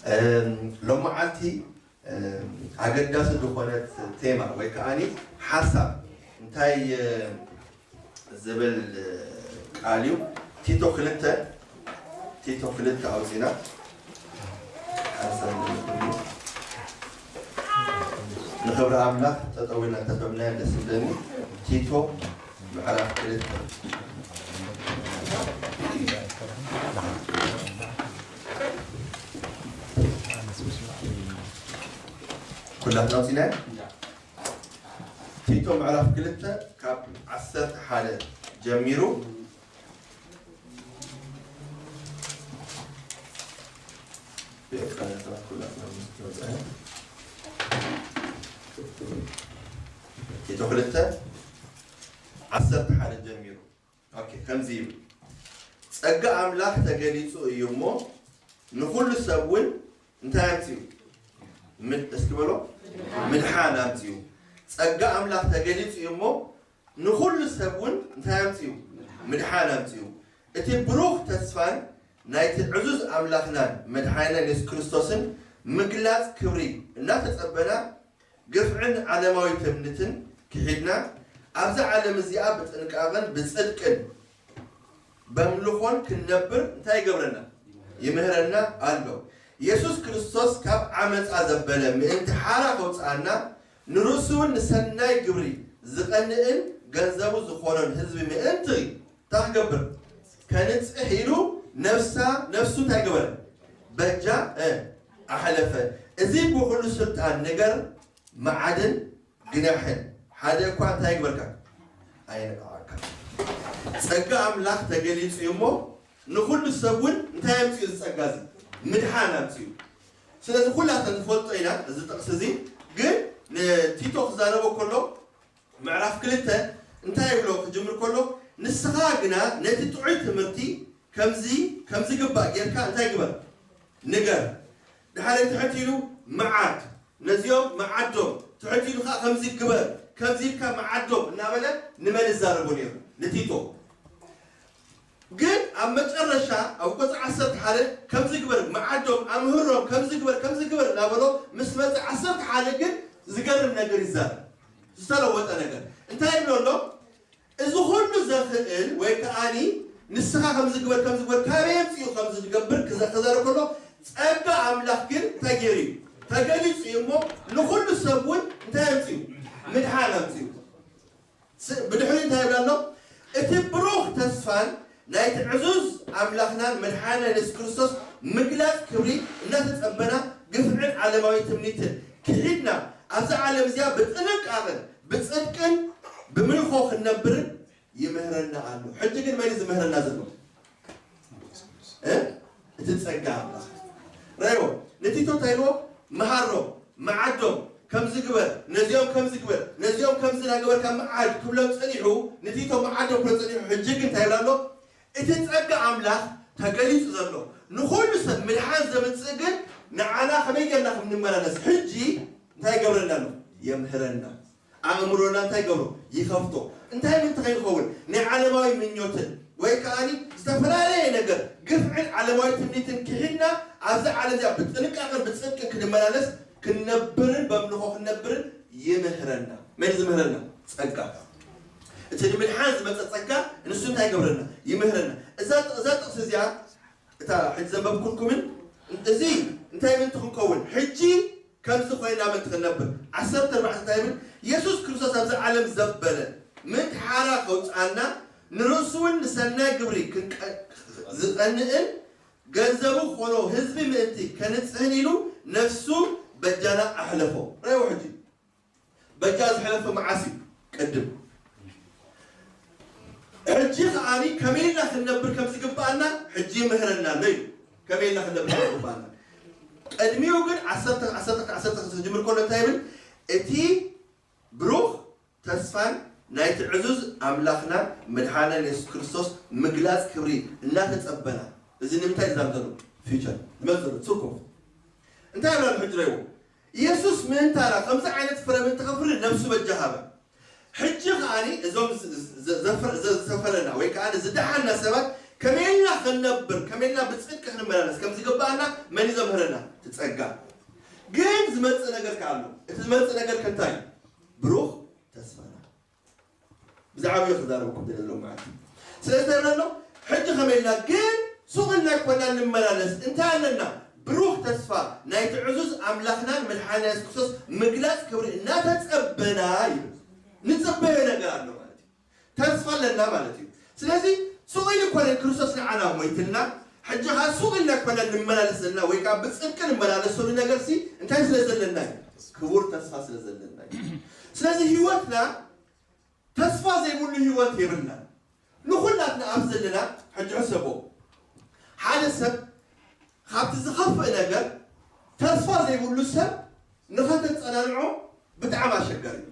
እም፣ ሎመዓልቲ፣ እም፣ ኣገዳሲ ዝኾነት ቴማ ወይ ከዓኒ ሓሳብ እንታይ፣ እ፣ ዝብል፣ እ፣ ቃል እዩ። ቲቶ ክልተ፣ ቲቶ ክልተ ኣውፂና። ሓሳብ ንኽብሪ ኣምላኽ ጠጠው ኢልና እንተንበብናዮ ደስ ይብለኒ። ቲቶ ምዕራፍ ክልተ። ኩላትና ኣውፂናዮ? ቲቶ ምዕራፍ ክልተ ካብ ዓሰርተ ሓደ ጀሚሩ። ቲቶ ክልተ ዓሰርተ ሓደ ጀሚሩ። ኦኬ፣ ከምዚ ይብል። ጸጋ ኣምላኽ ተገሊጹ እዩ እሞ፣ ንኹሉ ሰብ እውን እንታይ ኣምጺኡ? ምድ-፣ እስኪ በሎ፣ ምድሓን ኣምጺኡ። ጸጋ ኣምላኽ ተገሊጹ እዩ እሞ፣ ንኹሉ ሰብ እውን እንታይ ኣምጺኡ? ምድሓን ኣምጺኡ። እቲ ብሩኽ ተስፋን ናይቲ ዕዙዝ ኣምላኽናን መድሓኒናን የሱስ ክርስቶስን ምግላጽ ክብሪ እናተጸበና፣ ግፍዕን ዓለማዊ ትምኒትን ክሒድና፣ ኣብዛ ዓለም እዚኣ ብጥንቃቐን ብጽድቅን በምልኾን ክንነብር እንታይ ይገብረና? ይምህረና ኣሎ። የሱስ ክርስቶስ ካብ ዓመጻ ዘበለ ምእንቲ ሓራ ከውጽኣና፣ ንርእሱ እውን ንሰናይ ግብሪ ዝቐንእን ገንዘቡ ዝኾኖን ህዝቢ ምእንቲ እንታይ ክገብር? ከንጽሕ ኢሉ ነፍሳ፣ ነፍሱ እንታይ ገበረ? በጃ፣ እ፣ ኣሕለፈ። እዚ ብኹሉ ስልጣን ነገር መዓድን ግናሕን ሓደ እኳ እንታይ ይግበርካ? ኣይንቅዓካ። ጸጋ ኣምላኽ ተገሊጹ እዩ እሞ፣ ንኹሉ ሰብ እውን እንታይ ኣምጺኡ? እዚ ጸጋ እዚ ምድሓን ኣምጺኡ። ስለዚ ኩላትና ንፈልጦ ኢና እዚ ጥቕሲ እዚ። ግን ንቲቶ ክዛረቦ ከሎ ምዕራፍ ክልተ እንታይ ይብሎ ክጅምር ከሎ፣ ንስኻ ግና ነቲ ጥዑይ ትምህርቲ ከምዚ፣ ከምዚ ግባእ ጌርካ እንታይ ግበር? ንገር። ድሓር ትሕት ኢሉ መዓድ፣ ነዚኦም መዓዶም፣ ትሕት ኢሉ ኸዓ ከምዚ ግበር፣ ከምዚ ኢልካ መዓዶም እናበለ ንመን ይዛረቦ ነይሩ? ንቲቶ። ግን ኣብ መጨረሻ ኣብ ቁጽሪ ዓሰርተ ሓደ ከምዚ ግበር፣ መዓዶም፣ ኣምህሮም፣ ከምዚ ግበር፣ ከምዚ ግበር እናበሎ ምስ መጸ ዓሰርተ ሓደ ግን ዝገርም ነገር ይዛረብ። ዝተለወጠ ነገር። እንታይ ይብሎ ኣሎ? እዚ ኩሉ ዘኽእል ወይ ከዓኒ ንስኻ ከምዚ ግበር፣ ከምዚ ግበር፣ ካበይ ኣምጺኡ ከምዚ ዝገብር ክዘ-፣ ክዛረብ ከሎ፣ ጸጋ ኣምላኽ ግን እንታይ ገይሩ እዩ? ተገሊጹ እዩ እሞ ንኹሉ ሰብ እውን እንታይ ኣምጺኡ? ምድሓን ኣምጺኡ። ስ-፣ ብድሕሪኡ እንታይ ይብል ኣሎ? እቲ ብሩኽ ተስፋን ናይቲ ዕዙዝ ኣምላኽናን መድሓኒናን የሱስ ክርስቶስ ምግላጽ ክብሪ እናተጸበና፣ ግፍዕን ዓለማዊ ትምኒትን ክሒድና፣ ኣብዛ ዓለም እዚኣ ብጥንቃቐን ብጽድቅን ብምልኾ ክንነብርን ይምህረና ኣሎ። ሕጂ ግን መን እዩ ዝምህረና ዘሎ? እ? እቲ ጸጋ ኣምላኽ። ረእይዎ፣ ንቲቶ እንታይ ኢልዎ? መሃሮም፣ መዓዶም፣ ከምዚ ግበር፣ ነዚኦም ከምዚ ግበር፣ ነዚኦም ከምዚ እናገበርካ መዓድ ክብሎም ጸኒሑ፣ ንቲቶ መዓዶም ክብሎ ጸኒሑ፣ ሕጂ ግን እንታይ ይብል ኣሎ? እቲ ጸጋ ኣምላኽ ተገሊጹ ዘሎ፣ ንኹሉ ሰብ ምድሓን ዘምጽእ ግን ንዓና ከመይ ጌርና ከም ንመላለስ ሕጂ እንታይ ይገብረና ኣሎ? የምህረና። ኣእምሮና እንታይ ይገብሮ? ይኸፍቶ። እንታይ ምእንቲ ከይንኸውን? ናይ ዓለማዊ ምኞትን ወይ ከዓኒ ዝተፈላለየ ነገር፣ ግፍዕን ዓለማዊ ትምኒትን ክሒድና፣ ኣብዚ ዓለም እዚኣ ብጥንቃቐን ብጽድቅን ክንመላለስ፣ ክንነብርን በምልኾ ክንነብርን ይምህረና። መን ዝምህረና? ጸጋ። እቲ ንምድሓን ዝመጸ ጸጋ፣ ንሱ እንታይ ይገብረና? ይምህረና። እዛ፣ እዛ ጥቕሲ እዚኣ፣ እታ ሕጂ ዘንበብኩልኩምን፣ እዚ እንታይ ምእንቲ ክንከውን? ሕጂ ከምዚ ኮይና ምእንቲ ክንነብር። ዓሰርተ ኣርባዕተ እንታይ ይብል? የሱስ ክርስቶስ ኣብዚ ዓለም ዘበለ ምእንቲ ሓራ ከውጽኣና፣ ንርእሱ እውን ንሰናይ ግብሪ ክንቀ-፣ ዝቐንእን ገንዘቡ ክኾኖ ህዝቢ ምእንቲ ከንጽህን ኢሉ ነፍሱ በጃና ኣሕለፎ። ረእይዎ ሕጂ። በጃ ዝሕለፈ መዓስ እዩ? ቅድም። ሕጂ ከዓኒ ከመይ ኢልና ክንነብር ከም ዝግብኣና ሕጂ ይምህረና ኣሎ እዩ። ከመይ ኢልና ክንነብር ከም ዝግብኣና። ቅድሚኡ ግን ዓሰርተ፣ ዓሰርተ፣ ዓሰርተ ክልተ ክጅምር ከሎ እንታይ ይብል? እቲ ብሩኽ ተስፋን ናይቲ ዕዙዝ ኣምላኽና መድሓናን የሱስ ክርስቶስ ምግላጽ ክብሪ እናተጸበና። እዚ ንምንታይ ዝዛረብ ዘሎ? ፊውቸር። ዝመጽእ ዘሎ፣ ጽርኮ። እንታይ ይብላ ኣሎ ሕጂ ረእይዎ? የሱስ ምእንታና ከምዚ ዓይነት ፍረ ምእንቲ ከፍሪ ነብሱ በጃ ሃበ። ሕጂ ከዓኒ እዞም ዝ-፣ ዝ-፣ ዘፈ-፣ ዘ-፣ ዘፈረና ወይ ከዓኒ ዝደሓና ሰባት ከመይ ኢልና ክንነብር፣ ከመይ ኢልና ብጽድቂ ክንመላለስ ከም ዝግባኣና መን እዩ ዘምህረና? እቲ ጸጋ። ግን ዝመጽእ ነገር ከኣ ኣሎ። እቲ ዝመጽእ ነገር ከ እንታይ እዩ? ብሩኽ ተስፋና። ብዛዕባ እዩ ክዛረበኩም ደለ ዘሎ ማለት እዩ። ስለዚ እንታይ ይብለሎ? ሕጂ ከመይ ኢልና ግን ሱቕ ኢልና ኣይኮና ንመላለስ። እንታይ ኣለና? ብሩኽ ተስፋ ናይቲ ዕዙዝ ኣምላኽናን መድሓኒና የሱስ ክርስቶስ ምግላጽ ክብሪ እናተጸበና እዩ። ንጽበዮ ነገር ኣሎ ማለት እዩ። ተስፋ ኣለና ማለት እዩ። ስለዚ ሱቕ ኢሉ ኮነ ክርስቶስ ንዓና ሞይትልና፣ ሕጂ ኸዓ ሱቕ ኢልና ኮነ ንመላለስ ዘለና ወይ ከዓ ብጽድቂ ንመላለሰሉ ነገርሲ እንታይ ስለ ዘለና እዩ? ክቡር ተስፋ ስለ ዘለና እዩ። ስለዚ ህይወትና ተስፋ ዘይብሉ ህይወት የብልና። ንኹላትና ኣብ ዘለና ሕጂ ሕሰቦ። ሓደ ሰብ ካብቲ ዝኸፍእ ነገር ተስፋ ዘይብሉ ሰብ ንኸተጸናንዖ ብጣዕሚ ኣሸጋሪ እዩ።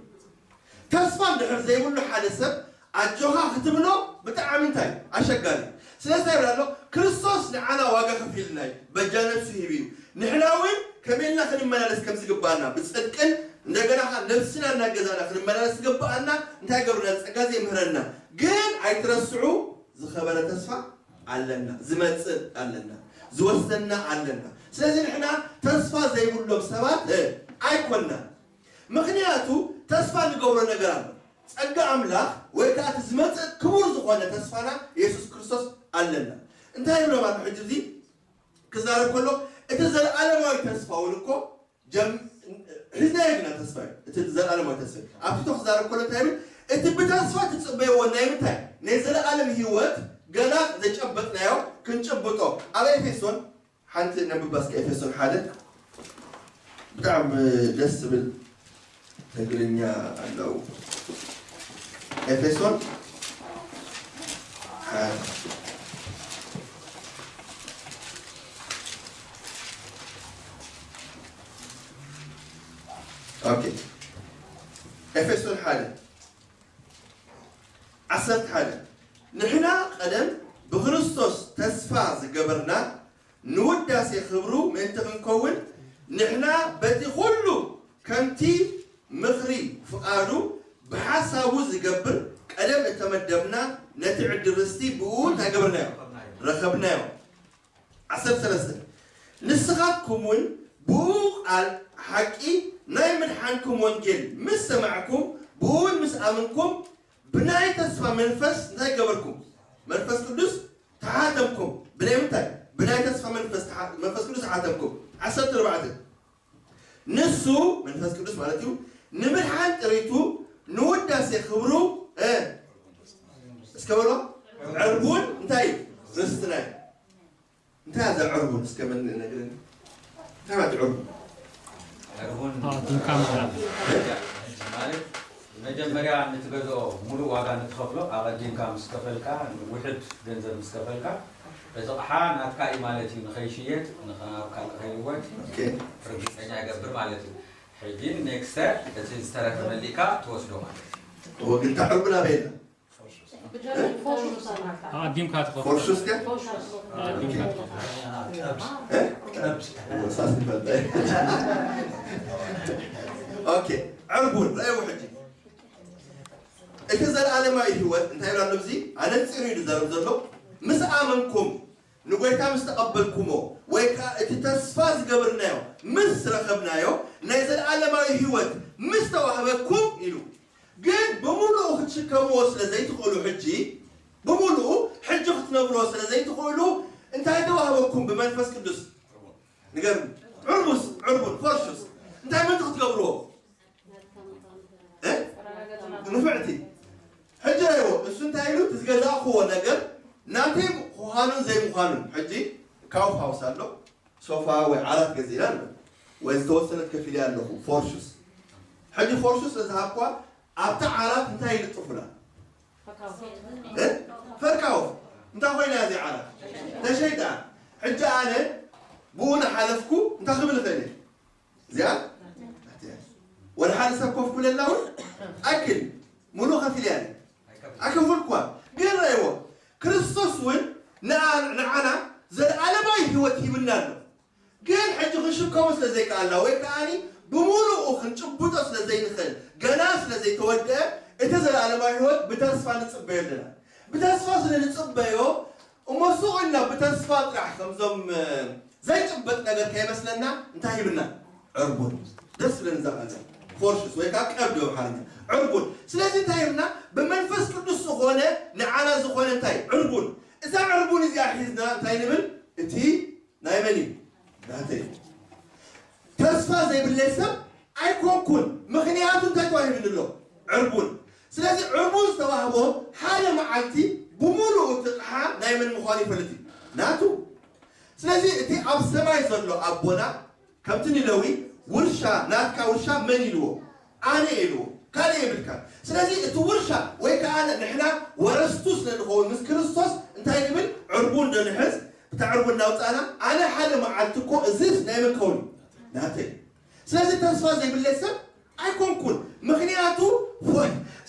ተስፋ እንድሕር ዘይብሉ ሓደ ሰብ ኣጆኻ ክትብሎ ብጣዕሚ እንታይ ኣሸጋሪ እዩ። ስለዚ እንታይ ይብል ኣሎ? ክርስቶስ ንዓና ዋጋ ከፊልና እዩ፣ በጃ ነፍሱ ሂቡ እዩ። ንሕና እውን ከመይ ኢልና ክንመላለስ ከም ዝግባኣና ብጽድቅን እንደገና ኸዓ ነፍስና እናገዛእና ክንመላለስ ዝግባኣና እንታይ ገብርና? ጸጋ ዘይምህረና። ግን ኣይትረስዑ፣ ዝኸበረ ተስፋ ኣለና፣ ዝመጽእ ኣለና፣ ዝወሰንና ኣለና። ስለዚ ንሕና ተስፋ ዘይብሎም ሰባት እ፣ ኣይኮንና። ምኽንያቱ ተስፋ ንገብሮ ነገር ኣሎ። ጸጋ ኣምላኽ ወይ ከኣ እቲ ዝመጽእ ክቡር ዝኾነ ተስፋና የሱስ ክርስቶስ ኣለና። እንታይ ይብሎም ኣሎ ሕጂ እዚ ክዛረብ ከሎ? እቲ ዘለኣለማዊ ተስፋ እውን እኮ ጀም-፣ ሒዝናዮ ኢና ተስፋ እዩ። እቲ ዘለኣለማዊ ተስፋ እዩ። ኣብ ቲቶ ክዛረብ ከሎ እንታይ ይብል? እቲ ብተስፋ ትጽበይዎ ናይ ምንታይ? ናይ ዘለኣለም ህይወት ገና ዘጨበጥናዮ ክንጭብጦ። ኣብ ኤፌሶን ሓንቲ ነንብባ እስከ፣ ኤፌሶን ሓደ። ብጣዕሚ ደስ ዝብል ትግርኛ ኣለዉ። ኤፌሶን ሓደ። ኦኬ። ኤፌሶን ሓደ ዓሰርተ ሓደ፣ ንሕና ቀደም ብክርስቶስ ተስፋ ዝገበርና ንውዳሴ ክብሩ ምእንቲ ክንከውን፣ ንሕና በቲ ኩሉ ከምቲ ምኽሪ ፍቓዱ ብሓሳቡ ዝገብር ቀደም እተመደብና፣ ነቲ ዕድል ርስቲ ብኡ እንታይ ገበርናዮ? ረኸብናዮ። ዓሰርተ ሰለስተ፣ ንስኻትኩም እውን ብኡ ቃል ሓቂ ናይ ምድሓንኩም ወንጌል ምስ ሰማዕኩም፣ ብኡ እውን ምስ ኣመንኩም፣ ብናይ ተስፋ መንፈስ እንታይ ገበርኩም? መንፈስ ቅዱስ ተሓተምኩም። ብናይ ምንታይ? ብናይ ተስፋ መንፈስ ተሓ-፣ መንፈስ ቅዱስ ተሓተምኩም። ዓሰርተ ኣርባዕተ፣ ንሱ መንፈስ ቅዱስ ማለት እዩ፣ ንምድሓን ጥሪቱ ንውዳሴ ክብሩ እ፣ እስከ በሎ፣ ዕርቡን እንታይ እዩ? ርስትና እዩ። እንታይ እያ እዛ ዕርቡን? እስከ መን ነግረኒ? እንታይ ማለት ዕርቡን? ዕርቡን ኣዎ፣ ድንካ ምድራብ። ማለት መጀመርያ ንትገዝኦ ሙሉእ ዋጋ ንትኸፍሎ ኣቐዲምካ ምስ ከፈልካ፣ ውሕድ ገንዘብ ምስ ከፈልካ፣ እቲ ኣቕሓ ናትካ እዩ ማለት እዩ፣ ንኸይሽየጥ፣ ንኸ-፣ ናብ ካልእ ከይልወጥ ኦኬ። ርግጸኛ ይገብር ማለት እዩ። ሕጂ ኔክስት እቲ ዝተረፈ መሊእካ ትወስዶ ማለት እዩ። እወ፣ ግን እታ ዕርቡን ኣበይ ኣላ? ኣቐዲምካ ትኸፍሎ። ፎርሹስ ድያ? ኣቐዲምካ ትኸፍሎ። እ? ወሳስ ይፈልጠ። ኦኬ፣ ዕርቡን፣ ረእይዎ ሕጂ። እቲ ዘለኣለማዊ ህይወት እንታይ ይብል ኣሎ? እዚ ኣነጺሩ እዩ ዝዛረብ ዘሎ። ምስ ኣመንኩም፣ ንጎይታ ምስ ተቐበልኩሞ፣ ወይ ከኣ እቲ ተስፋ ዝገበርናዮ ምስ ረኸብናዮ፣ ናይ ዘለኣለማዊ ህይወት ምስ ተዋህበኩም ኢሉ። ግን ብምሉኡ ክትሽከምዎ ስለ ዘይትኽእሉ ሕጂ፣ ብምሉኡ ሕጂ ክትነብርዎ ስለ ዘይትኽእሉ፣ እንታይ ተዋህበኩም ብመንፈስ ቅዱስ? ንገርኒ። ዕርቡስ፣ ዕርቡን፣ ፎርሹስ። እንታይ ምእንቲ ክትገብርዎ? እ? ንፍዕቲ። ሕጂ ረእይዎ፣ እሱ እንታይ ኢሉ? እቲ ዝገዛእኽዎ ነገር ናተይ ምዃኑን ዘይምዃኑን። ሕጂ ካውፍ ሃውስ ኣሎ፣ ሶፋ ወይ ዓራት ገዚእና ኣሎ፣ ወይ ዝተወሰነት ከፊለ ኣለኹ፣ ፎርሹስ። ሕጂ ፎርሹስ ስለ ዝሃብኳ፣ ኣብታ ዓራት እንታይ ይልጥፉላ? እ? ፈርካዎ። እንታይ ኮይና እዚኣ ዓራት? ተሸይጣ። ሕጂ ኣነ ብኡ ንሓለፍኩ እንታይ ክብል እኽእል እየ? እዚኣ? ወደ ሓደ ሰብ ኮፍ ክብለላ እውን ኣይክል። ሙሉ ከፊል እያ። ኣይከፍልኳ። ግን ረእይዎ። ክርስቶስ እውን ንዓ-፣ ንዓና ዘለዓለማዊ ህይወት ሂብና ኣሎ። ግን ሕጂ ክንሽከሞ ስለ ዘይከኣልና ወይ ከኣኒ ብምሉኡ ክንጭብጦ ስለ ዘይንኽእል፣ ገና ስለ ዘይተወድአ፣ እቲ ዘለኣለማዊ ህይወት ብተስፋ ንጽበዮ ኣለና። ብተስፋ ስለ ንጽበዮ፣ እሞ ሱቕ ኢልና ብተስፋ ጥራሕ ከምዞም ዘይጭበጥ ነገር ከይመስለና እንታይ ሂብና? ዕርቡን። ደስ ዝብለኒ እዛ ቃል እዚኣ። ፎርሽስ ወይ ከዓ ቀብዲ ብኣምሓርኛ ዕርቡን። ስለዚ እንታይ ሂብና? ብመንፈስ ቅዱስ ዝኾነ ንዓና ዝኾነ እንታይ? ዕርቡን። እዛ ዕርቡን እዚኣ ሒዝና እንታይ ንብል? እቲ ናይ መን እዩ? ናተይ። ተስፋ ዘይብለይ ሰብ ኣይኮንኩን። ምኽንያቱ እንታይ ተዋሂብኒ ኣሎ? ዕርቡን። ስለዚ ዕርቡን ዝተዋህቦ ሓደ መዓልቲ ብምሉኡ እቲ ኣቕሓ ናይ መን ምዃኑ ይፈልጥ እዩ? ናቱ። ስለዚ እቲ ኣብ ሰማይ ዘሎ ኣቦና ከምቲ ንለዊ ውርሻ ናትካ ውርሻ መን ኢልዎ? ኣነ ኢልዎ። ካልእ የብልካ። ስለዚ እቲ ውርሻ ወይ ከዓ ንሕና ወረስቱ ስለ ንኸውን ምስ ክርስቶስ እንታይ ንብል? ዕርቡን ዶ ንሕዝ? እታ ዕርቡን እናውፃእና ኣነ ሓደ መዓልቲ እኮ እዚስ ናይ መን ክኸውን? ናተይ። ስለዚ ተስፋ ዘይብለይ ሰብ ኣይኮንኩን። ምኽንያቱ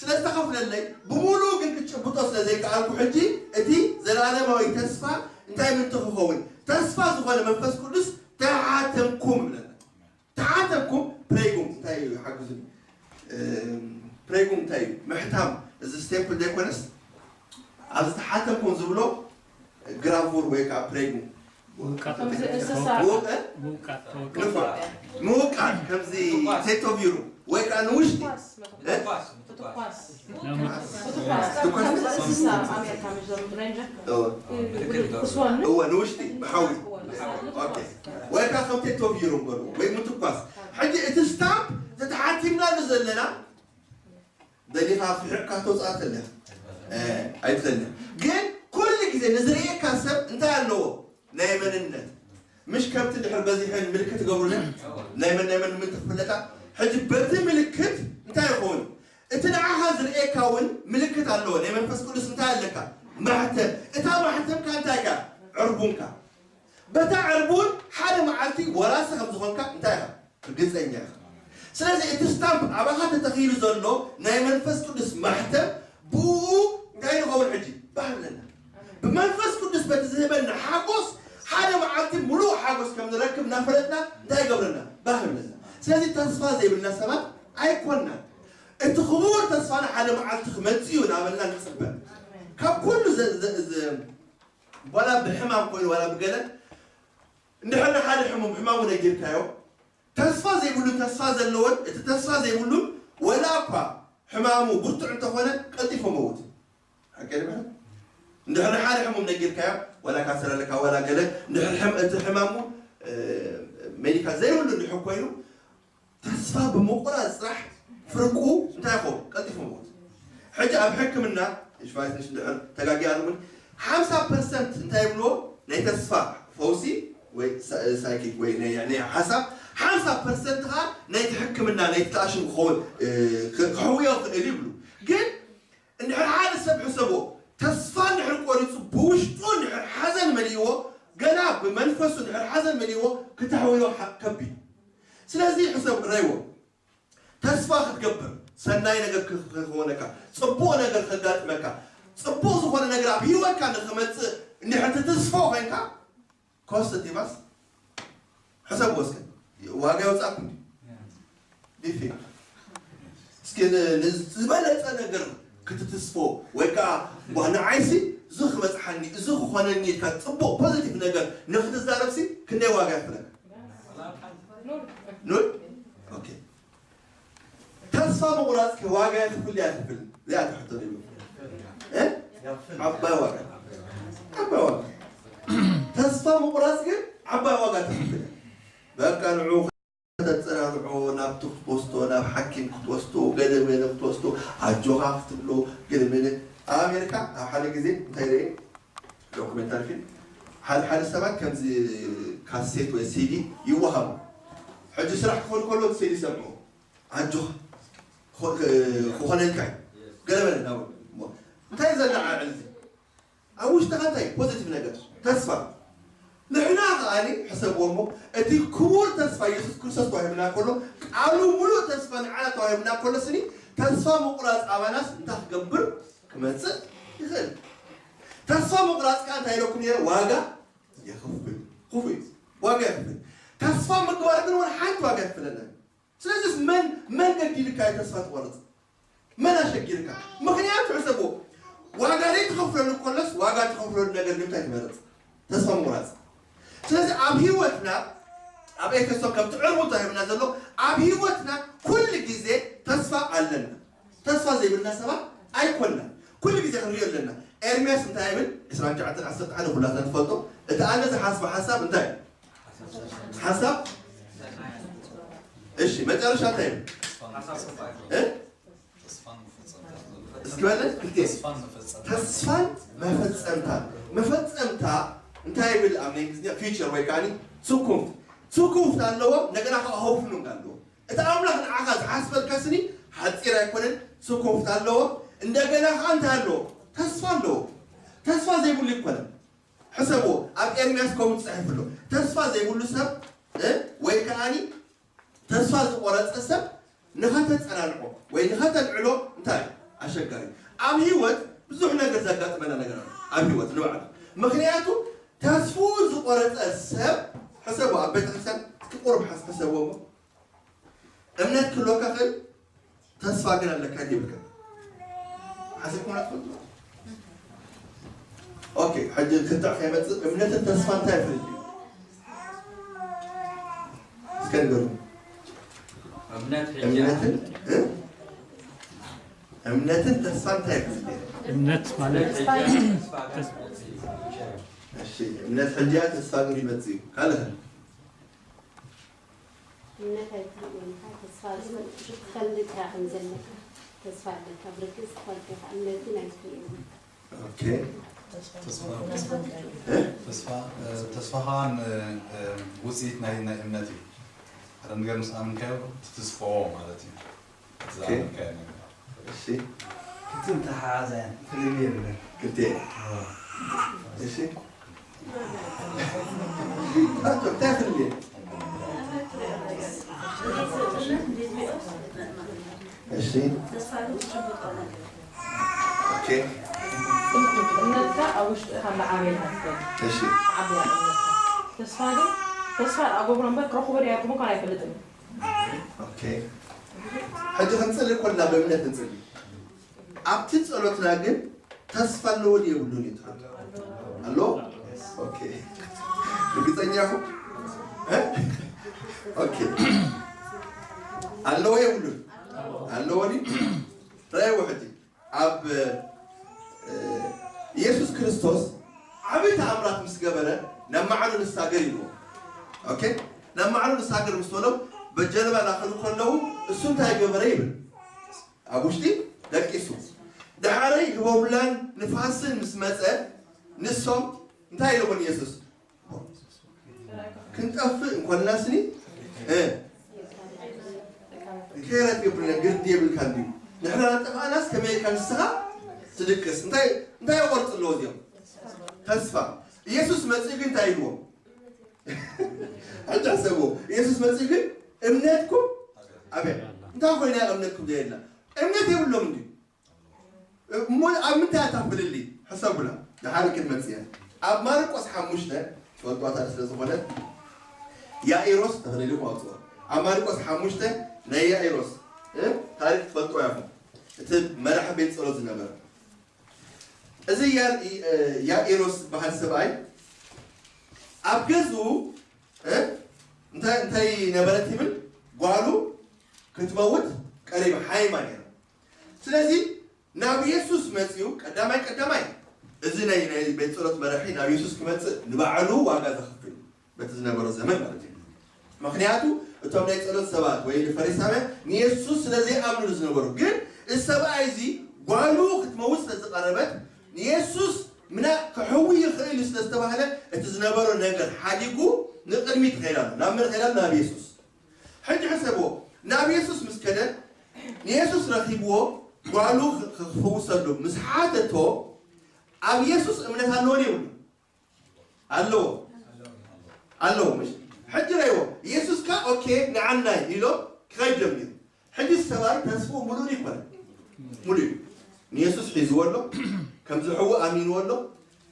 ስለ ዝተኸፍለለይ ብምሉኡ ግን ክጭብጦ ስለ ዘይከኣልኩ ሕጂ እቲ ዘላለማዊ ተስፋ እንታይ ምንቱ ክኸውን? ተስፋ ዝኾነ መንፈስ ቅዱስ ተሓተምኩም ይብለና። ተሓተምኩም ፕሬጉም እንታይ እዩ ሓግዙኒ? ፕሬጉም እንታይ እዩ? ምሕታም እዚ ስቴፕል ዘይኮነስ ኣብዚ ተሓተምኩም ዝብሎ ግራፉር ወይ ከዓ ፕሬጉም ከምዚ እንስሳ ምውቃጥ ምውቃጥ ከምዚ ቴቶቪሩ ወይ ከዓ ንውሽጢ ምትኳስ ምትኳስ ምትኳስ ትኳስ ከምዚ እንስሳ ኣሜሪካ ምሽ ዘምጡ ሬንጀር እወ። ክስወኒ እወ ንውሽጢ ብሓዊ ኦኬ። ወይ ከዓ ከም ቴቶቪሩ እምበሉ ወይ ምትኳስ። ሕጂ እቲ ስታምፕ ተተሓቲምናሉ ዘለና ደሊኻ ፍሕቕካ ተውፅኣ ተለኻ ኣይትዘልያ። ግን ኩሉ ግዜ ንዝርእየካ ሰብ እንታይ ኣለዎ? ናይ መንነት ምሽ ከብቲ ድሕር በዚሐን ምልክት ገብሩለን ናይ መን ናይ መን ምልክት ክፍለጣ። ሕጂ በቲ ምልክት እንታይ ይኸውን? እቲ ንዓኻ ዝርእየካ እውን ምልክት ኣለዎ። ናይ መንፈስ ቅዱስ እንታይ ኣለካ? ማሕተም። እታ ማሕተምካ እንታይ እያ? ዕርቡንካ። በታ ዕርቡን ሓደ መዓልቲ ወራሲ ከም ዝኾንካ እንታይ ኢኻ? ርግጸኛ ኢኻ። ስለዚ እቲ ስታምፕ ኣባኻ ተተኺሉ ዘሎ ናይ መንፈስ ቅዱስ ማሕተም ብኡ እንታይ ንኸውን ሕጂ? ባህለና። ብመንፈስ ቅዱስ በቲ ዝህበና ሓጎስ ሓደ መዓልቲ ሙሉእ ሓጎስ ከም ንረክብ እናፈለጥና እንታይ ይገብረና? ባህለና። ስለዚ ተስፋ ዘይብልና ሰባት ኣይኮንናን። እቲ ክቡር ተስፋና ሓደ መዓልቲ ክመጽእ እዩ እናበልና ንጽበ። ካብ ኩሉ ዋላ ብሕማም ኮይኑ ዋላ ብገለ እንድሕር ንሓደ ሕሙም ሕማሙ ነጊርካዮ ተስፋ ዘይብሉን ተስፋ ዘለዎን እቲ ተስፋ ዘይብሉን ወላ እኳ ሕማሙ ብርቱዕ እንተኾነ ቀልጢፎ መውት ሓቀ ድበለ እንድሕር ንሓደ ሕሙም ነጊርካዮ ዋላ ካንሰር ኣለካ ዋላ ገለ እንድሕር እቲ ሕማሙ ሜዲካል ዘይብሉ እንድሕር ኮይኑ ተስፋ ብምቑራፅ ጥራሕ ፍርቁ እንታይ ይኸውን? ቀልጢፉ ሞት። ሕጂ ኣብ ሕክምና ሽፋይትንሽ እንድሕር ተጋጊ ኣልሙን ሓምሳ ፐርሰንት እንታይ ይብልዎ ናይ ተስፋ ፈውሲ ወይ ሳይኪክ ወይ ናይ ሓሳብ ሓምሳ ፐርሰንት ከዓ ናይቲ ሕክምና ናይቲ ተኣሽም ክኸውን ክሕውዮ ክእል ይብሉ። ግን እንድሕር ሓደ ሰብ ሕሰቦ ተስፋ እንድሕር ቆሪፁ ብውሽጡ እንድሕር ሓዘን መሊእዎ ገና ብመንፈሱ እንድሕር ሓዘን መሊእዎ ክተሕውዮ ከቢድ ስለዚ ሕሰብ ረይዎ ተስፋ ክትገብር ሰናይ ነገር ክኾነካ ፅቡቕ ነገር ከጋጥመካ ፅቡቕ ዝኾነ ነገር ኣብ ህይወትካ ንክመፅእ እንድሕር ትትስፎ ኮይንካ ኮስት ይባስ ሕሰብ ወስከ ዋጋ ይወፃኩም ዲፊ እስኪ ዝበለፀ ነገር ክትትስፎ ወይ ከዓ ንዓይሲ እዚ ክበፅሓኒ እዚ ክኾነኒ ኢልካ ፅቡቕ ፖዚቲቭ ነገር ንክትዛረብሲ ክንደይ ዋጋ ይኽፍለካ ኑል ተስፋ ምቑራፅ ከ ዋጋ ይኽፍል ያ ይኽፍል እዚኣ ትሕቶ ዶ ዓባይ ዋጋ ዓባይ ዋጋ ተስፋ ምቑራፅ ግን ዓባይ ዋጋ ትኽፍል በቃ ንዑ ከተፀናንዖ ናብቲ ክትወስዶ ናብ ሓኪም ክትወስዶ ገለ ገለ ክትወስዶ ኣጆኻ ክትብሎ ገለ ገለ ኣብ ኣሜሪካ ኣብ ሓደ ግዜ እንታይ ርእ ዶኩመንታሪ ፊልም ሓደ ሓደ ሰባት ከምዚ ካሴት ወይ ሲዲ ይወሃቡ ሕጂ ስራሕ ክኾኑ ከሎ ሲዲ ይሰምዑ ኣጆኻ ክኾነልካ ገለ በለ ናብ እንታይ ዘለዓዕል ኣብ ውሽጥኻ እንታይ ፖዚቲቭ ነገር ተስፋ ንሕና ከኣኒ ሕሰብዎ እሞ እቲ ክቡር ተስፋ የሱስ ክርስቶስ ተዋሂብና ከሎ ቃሉ ሙሉእ ተስፋ ንዓና ተዋሂብና ከሎ ስኒ ተስፋ ምቁራፅ ኣባናስ እንታይ ክገብር ክመፅእ ይኽእል ተስፋ ምቁራፅ ከዓ እንታይ ኢለኩም ነረ ዋጋ የኽፍል ክፉ እዩ ዋጋ የኽፍል ተስፋ ምግባር ግን እውን ሓንቲ ዋጋ የኽፍለና ስለዚስ መን መን ገዲልካ እዩ ተስፋ ትቆርፅ መን ኣሸጊርካ ምኽንያቱ ሕሰብዎ ዋጋ ደይ ክኸፍለሉ ከሎስ ዋጋ ትኸፍለሉ ነገር ንምንታይ ትመርጽ? ተስፋ ምቑራጽ። ስለዚ ኣብ ህይወትና፣ ኣብ ኤፌሶን ከምቲ ዕርቡ ተዋሂብና ዘሎ፣ ኣብ ህይወትና ኩሉ ግዜ ተስፋ ኣለና። ተስፋ ዘይብልና ሰባት ኣይኮንና። ኩሉ ግዜ ክንሪኦ ኣለና። ኤርምያስ እንታይ ይብል? ዕስራን ትሽዓተን ዓሰርተ ሓደ ኩላትና ንፈልጦ። እቲ ኣነ ዝሓስቦ ሓሳብ እንታይ? ሓሳብ፣ እሺ፣ መጨረሻ እንታይ ይብል? እ? እስኪ በለ፣ ክልቴ። ተስፋን መፈጸምታ። መፈጸምታ እንታይ ይብል ኣብ ናይ እንግሊዝኛ? ፊውቸር ወይ ከዓኒ ሱኩምት። ሱኩምት ኣለዎ፣ እንደገና ከዓ ሆፍኑንግ ኣለዎ። እቲ ኣምላኽ ንዓኻ ዝሓስበልካ ስኒ ሓጺር ኣይኮነን፣ ሱኩምት ኣለዎ። እንደገና ከዓ እንታይ ኣለዎ? ተስፋ ኣለዎ። ተስፋ ዘይብሉ ኣይኮነን። ሕሰብዎ፣ ኣብ ኤርምያስ ከምኡ ተጻሒፉ ኣሎ። ተስፋ ዘይብሉ ሰብ፣ እ፣ ወይ ከዓኒ ተስፋ ዝቆረጸ ሰብ ንኸተጸናንዖ ወይ ንኸተልዕሎ እንታይ ኣሸጋሪ። ኣብ ህይወት ብዙሕ ነገር ዘጋጥመና ነገር ኣሎ። ኣብ ህይወት ንባዕሉ። ምኽንያቱ ተስፍኡ ዝቆረጸ ሰብ፣ ሕሰብዎ፣ ኣብ ቤተክርስትያን እስኪ ቁሩብ ሓስ-፣ ሕሰብዎ እሞ። እምነት ክህልወካ ክእል፣ ተስፋ ግን ኣለካ ይብልካ። ሓሲብኩም ትፈልጡ? ኦኬ፣ ሕጂ ክትዕ ከይመጽእ እምነትን ተስፋ እንታይ ይፈልጥ እዩ? እስከ ንገሩ። እምነት ሕጂ እምነትን፣ እ? እምነትን ተስፋ እንታይ ይፈልጥ እዩ? እምነት ማለት ተስፋ ተስ-፣ እሺ፣ እምነት ሕጂ እያ፣ ተስፋ ግን ይመጽእ እዩ። ካልእ እምነት ኣይትርእዮን ኢኻ፣ ተስፋ ግን ክትፈልጥ ኢኻ ከም ዘለካ። ተስፋ ኣለካ፣ ብርግጽ ትፈልጦ ኢኻ፣ እምነት ግን ኣይትርእዮን። ኦኬ። ተስፋ፣ እ? ተስፋ፣ እ፣ ተስፋ ኸኣ ን-፣ እ፣ ውጽኢት ናይ፣ ናይ እምነት እዩ። ሓደ ነገር ምስ ኣመንካዮ ትትስፎ ማለት እዩ። ኦኬ። እሺ። ክልቲኦም ተሓሓዛያን ፍልልይ የብለን። ክልቲኤን። እሺ። ኣቶ፣ እንታይ ፍልልይ? እሺ። ኦኬ። እምነትካ ኣብ ውሽጥኻ እናዓበየ ኢኻ ትኸይድ። እሺ። ትዓቢ እያ እምነትካ። ተስፋ ግን፣ ተስፋ ኣገብሮ እምበር ክረኽቦ ድየ ኣይረኽቦን ኣይፈልጥን። ኦኬ። ሕጂ ክንጽሊ ኮልና ብእምነት ንጽሊ። ኣብቲ ጸሎትና ግን ተስፋ ኣለዎ ድዩ የብሉን እዩ ትብል። ኣሎ? ኦኬ። ርግጸኛ ኢኹም? እ? ኦኬ። ኣለዎ የብሉን? ኣለዎ ድዩ? ረኣይዎ ሕጂ። ኣብ፣ እ፣ ኢየሱስ ክርስቶስ ዓቢ ተኣምራት ምስ ገበረ፣ ናብ ማዕዶ ንሳገር ኢልዎ። ኦኬ? ናብ ማዕዶ ንሳገር ምስ በሎም፣ በጀልባ ናኸዱ ከለዉ፣ እሱ እንታይ ገበረ ይብል? ኣብ ውሽጢ ደቂሱ። ደሓረይ ህቦብላን ንፋስን ምስ መጸ፣ ንሶም እንታይ ኢልዎም ኢየሱስ? ክንጠፍእ እንኮልና ስኒ፣ እ፣ ከይረት የብልና፣ ግርዲ የብልካ እንድዩ። ንሕና ጠፋእናስ ከመይ ኢልካ ንስኻ ትድቅስ? እንታይ፣ እንታይ ይቆርጽ ኣለዎ እዚኦም? ተስፋ። ኢየሱስ መጺኡ ግን እንታይ ኢልዎም? ሕጂ ሕሰብዎ። ኢየሱስ መጺኡ ግን እምነትኩም ኣበይ? እንታይ ኮይና እምነትኩም ዘየላ? እምነት የብሎም እንድዩ። እሞ ኣብ ምንታይ እታ ፍልልይ? ሕሰቡላ። ደሓር ክትመጽእ እያ። ኣብ ማርቆስ ሓሙሽተ፣ ትፈልጧታ ስለ ዝኾነት፣ ያኢሮስ ተፈለሊኹም ኣውጽኦ። ኣብ ማርቆስ ሓሙሽተ ናይ ያኢሮስ፣ እ፣ ታሪኽ ትፈልጥዎ ኢኹም። እቲ መራሒ ቤት ጸሎት ዝነበረ። እዚ ያ-፣ እ፣ ያኢሮስ ዝበሃል ሰብኣይ ኣብ ገዝኡ፣ እ፣ እንታይ፣ እንታይ ነበረት ይብል? ጓሉ ክትመውት ቀሪባ፣ ሓይማ ነይራ። ስለዚ ናብ የሱስ መጺኡ፣ ቀዳማይ ቀዳማይ፣ እዚ ናይ፣ ናይ ቤት ጸሎት መራሒ ናብ የሱስ ክመጽእ ንባዕሉ ዋጋ ዘኽፍል እዩ፣ በቲ ዝነበሮ ዘመን ማለት እዩ። ምኽንያቱ፣ እቶም ናይ ጸሎት ሰባት ወይ ፈሪሳውያን ንየሱስ ስለ ዘይኣምንሉ ዝነበሩ፣ ግን እዚ ሰብኣይ እዚ ጓሉ ክትመውት ስለ ዝቐረበት፣ ንየሱስ ምና ክሕዊ ይኽእል እዩ ስለ ዝተባህለ፣ እቲ ዝነበሮ ነገር ሓዲጉ ንቕድሚት ይኸይድ ኣሎ። ናብ መን ይኸይድ ኣሎ? ናብ የሱስ። ሕጂ ሕሰብዎ፣ ናብ የሱስ ምስ ከደ፣ ንየሱስ ረኺብዎ፣ ጓሉ ኽ-፣ ኽ-፣ ክፍውሰሉ ምስ ሓተቶ፣ ኣብ የሱስ እምነት ኣለዎ ድዩ የብሉን? ኣለዎ። ኣለዎ፣ ምሽ? ሕጂ ረእይዎ፣ የሱስ ከኣ፣ ኦኬ፣ ንዓናይ ኢሎ ክኸይድ ጀሚሩ። ሕጂ ሰብኣይ ተስፍኡ ምሉእ ይኮነ። ምሉእ እዩ። ንየሱስ ሒዝዎ ኣሎ፣ ከም ዝሕዎ ኣሚንዎ ኣሎ፣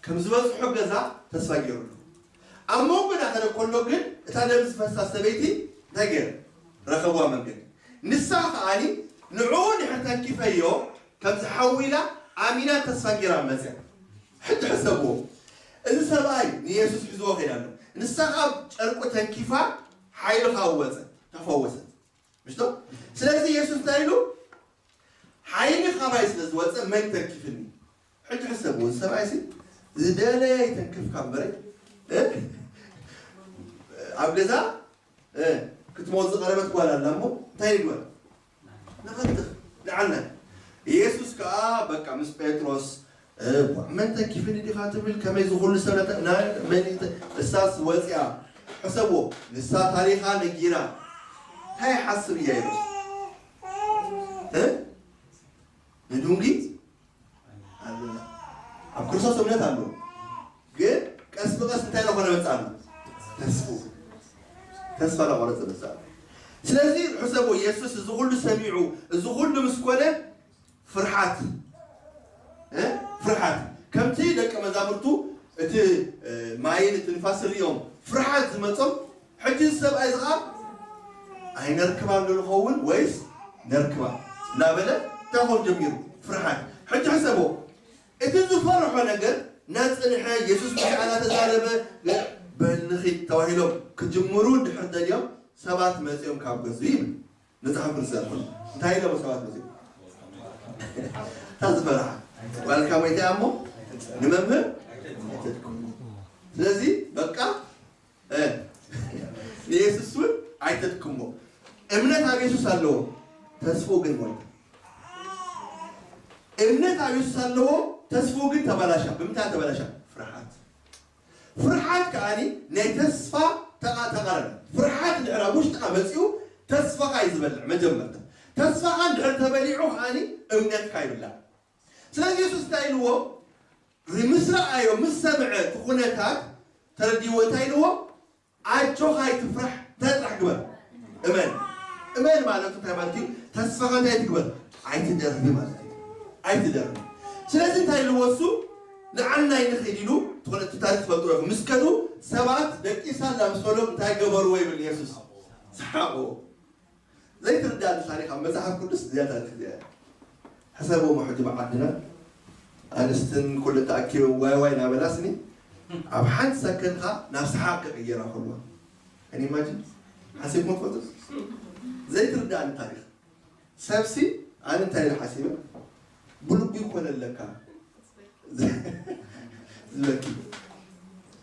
ከም ዝበጽሖ ገዛ ተስፋ ገይሩ ኣሎ። ኣብ መንጎ እናኸደ ከሎ ግን እታ ደም ዝፈሳ ሰበይቲ እንታይ ገይረ? ረኸብዋ መንገዲ። ንሳ ከኣኒ ንዕኡ ድሕር ተንኪፈዮ ከም ዝሓዊ ኢላ ኣሚና ተስፋ ጌራ መፅያ። ሕጂ ሕሰብዎ፣ እዚ ሰብኣይ ንየሱስ ሒዝዎ ከይዳ ኣሎ። ንሳ ካብ ጨርቁ ተንኪፋ ሓይሉ ካብ ወፀ፣ ተፈወሰት። ምሽቶ? ስለዚ የሱስ እንታይ ኢሉ? ሓይሊ ካባይ ስለ ዝወፀ መን ተንኪፍኒ? ሕጂ ሕሰብዎ፣ እዚ ሰብኣይ ሲ ዝደለየ ይተንክፍካ እምበረ፣ እ? ኣብ ገዛ እ፣ ክትሞት ዝቐረበት ጓል ኣላ እሞ እንታይ ይግበር? ንኸትፍ፣ ንዓና። ኢየሱስ ከኣ በቃ ምስ ጴጥሮስ፣ እ፣ "መን ተንኪፍኒ ዲኻ ትብል? ከመይ ዝኹሉ ሰብ ነተ-፣ ና-፣ መን ይተ-?" እሳስ ወፂኣ። ሕሰብዎ፣ ንሳ ታሪኻ ነጊራ። እንታይ ይሓስብ ኢያይሮስ? እ? ንዱንጊ ኣለና። ኣብ ክርስቶስ እምነት ኣሎ። ግን ቀስ ብቐስ እንታይ እናኾነ መጽእ ኣሎ? ተስፉ። ተስፋ እናቖረጸ መጽእ ኣሎ። ስለዚ ሕሰቦ፣ የሱስ እዚ ኹሉ ሰሚዑ፣ እዚ ኹሉ ምስ ኮነ ፍርሓት፣ እ? ፍርሓት። ከምቲ ደቀ መዛሙርቱ እቲ፣ እ፣ ማይን እቲ ንፋስን ሪኦም ፍርሓት ዝመጾም፣ ሕጂ እዚ ሰብኣይ እዚ ኸኣ ኣይነርክባን ዶ ንኸውን ወይስ ነርክባ? እናበለ እንታይ ክኾን ጀሚሩ? ፍርሓት። ሕጂ ሕሰቦ፣ እቲ ዝፈርሖ ነገር እናጸንሐ፣ የሱስ ምስኣ እናተዛረበ፣ "በል ንኺድ" ተባሂሎም ክጅምሩ እንድሕር ደልዮም፣ ሰባት መጺኦም ካብ ገዝኡ ይብል መጽሓፍ ቅዱስ ዘርኩን። እንታይ ኢሎም ሰባት መጺኦም? እታ ዝፈርሓ ጓል ካመይታ እሞ ንመምህር ኣይተድክሞ። ስለዚ በቃ እ፣ ንየሱስ እውን ኣይተድክሞ። እምነት ኣብ የሱስ ኣለዎ፣ ተስፍኡ ግን ሞይቱ። እምነት ኣብ የሱስ ኣለዎ፣ ተስፍኡ ግን ተበላሻ። ብምንታይ ተበላሻ? ፍርሓት። ፍርሓት ከኣኒ ናይ ተስፋ ተቓ-፣ ተቓራኒ። ፍርሓት እንድሕር ኣብ ውሽጥኻ መጺኡ፣ ተስፋኻ እዩ ዝበልዕ መጀመርታ። ተስፋኻ እንድሕር ተበሊዑ ከኣኒ እምነትካ ይብላዕ። ስለዚ የሱስ እንታይ ኢልዎ? ምስ ረኣዮ፣ ምስ ሰምዐ እቲ ኩነታት ተረዲእዎ እንታይ ኢልዎ? "ኣጆኻ ኣይትፍራሕ፣ እንታይ ጥራሕ ግበር? እመን። እመን" ማለቱ እንታይ ማለት እዩ? ተስፋኻ እንታይ ትግበር? ኣይትደርቢ ማለት እዩ። ኣይትደርቢ። ስለዚ እንታይ ኢልዎ እሱ? "ንዓናይ ንኺድ" ኢሉ፣ ትኾነ እቲ ታሪኽ ትፈልጥዎ ኢኹም። ምስ ከዱ ሰባት ደቂሳ ኣላ ምስ በሎም እንታይ ገበርዎ ይብል የሱስ? ሰሓቕዎ። ዘይትርዳእኒ ታሪኽ ኣብ መጽሓፍ ቅዱስ እዚኣ ታሪኽ እዚኣ እያ። ሕሰብዎ ሕጂ ብዓድና ኣንስትን ኩሉ ተኣኪበን ዋይ ዋይ እናበላስኒ ኣብ ሓንቲ ሰከንድ ኸኣ ናብ ሰሓቕ ክቕየራ ከለዋ። Can you imagine? ሓሲብኩም ትፈልጡ? ዘይትርዳእኒ ታሪኽ። ሰብሲ ኣነ እንታይ ኢለ ሓሲበ? ብልቡ ይኮነለካ። ዝበኪ።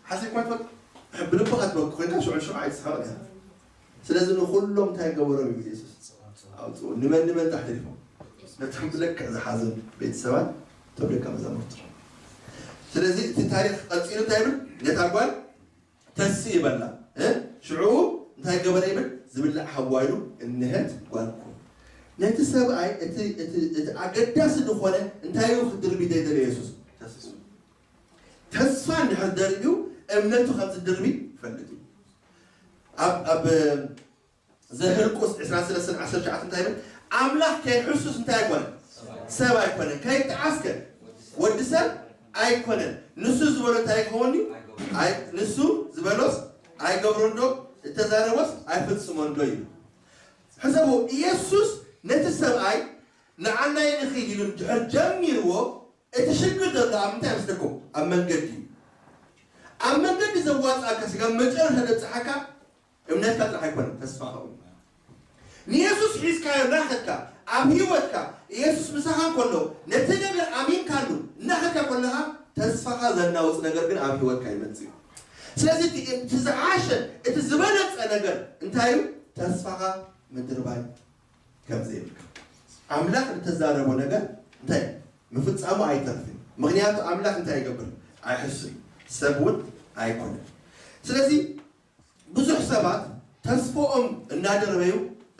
ሓሲብካ ትፈልጥ? ብልብኻ ትበኪ ኮይንካ ሽዑ ሽዑ ኣይትስሓቕ ኢኻ። ስለዚ ንኹሎም እንታይ ገበሮም እዩ የሱስ? ኣውፅኡ። ንመን ንመን ተሕሊፎም? ነቶም ብልክዕ ዝሓዞም ቤተሰባት፣ ነቶም ደቀ መዛሙርቱ። ስለዚ እቲ ታሪኽ ቀፂሉ እንታይ ይብል? ነታ ጓል ተስኢ በላ። እ? ሽዑ እንታይ ገበረ ይብል? ዝብላዕ ሃብዋ ኢሉ እንሀት ጓልኩ። ነቲ ሰብኣይ እቲ፣ እቲ፣ እቲ ኣገዳሲ ዝኾነ እንታይ እዩ ክድርቢ ዘይደለየ የሱስ? ተስፋ። ተስፋ እንድሕር ደርብዩ እምነቱ ከም ዝድርቢ ይፈልጥ እዩ። ኣብ፣ ኣብ ዘኍልቁስ ዕስራን ሰለስተን ዓሰርተ ትሽዓተ እንታይ ይብል? ኣምላኽ ከይሕሱስ እንታይ ኣይኮነን? ሰብ ኣይኮነን። ከይተዓስከ ወዲ ሰብ ኣይኮነን። ንሱ ዝበሎ እንታይ ይኸውን እዩ? ኣይ-፣ ንሱ ዝበሎስ ኣይገብሮን ዶ? እተዛረቦስ ኣይፍጽሞን ዶ? ይብል። ሕሰቡ፣ ኢየሱስ ነቲ ሰብኣይ ንዓናይ ንኺድ ኢሉ እንድሕር ጀሚርዎ፣ እቲ ሽግር ዘሎ ኣብ ምንታይ መስለኩም? ኣብ መንገዲ እዩ። ኣብ መንገዲ ዘዋጽኣካ፣ ስጋብ መጨረሻ ዘብጽሓካ እምነትካ ጥራሕ ኣይኮነን፣ ተስፋኻ እውን። ንየሱስ ሒዝካዮ እናኸድካ፣ ኣብ ህይወትካ የሱስ ምሳኻ እንከሎ፣ ነቲ ነገር ኣሚንካሉ እናኸድካ ከለኻ፣ ተስፋኻ ዘናውጽ ነገር ግን ኣብ ህይወትካ ይመጽእ እዩ። ስለዚ እቲ፣ እቲ ዝሓሸ፣ እቲ ዝበለጸ ነገር እንታይ እዩ? ተስፋኻ ምድርባይ ከም ዘይብልካ። ኣምላኽ እተዛረቦ ነገር እንታይ? ምፍጻሙ ኣይተርፍን። ምኽንያቱ ኣምላኽ እንታይ ይገብር? ኣይሕሱን። ሰብ እውን ኣይኮነን። ስለዚ ብዙሕ ሰባት ተስፎኦም እናደርበዩ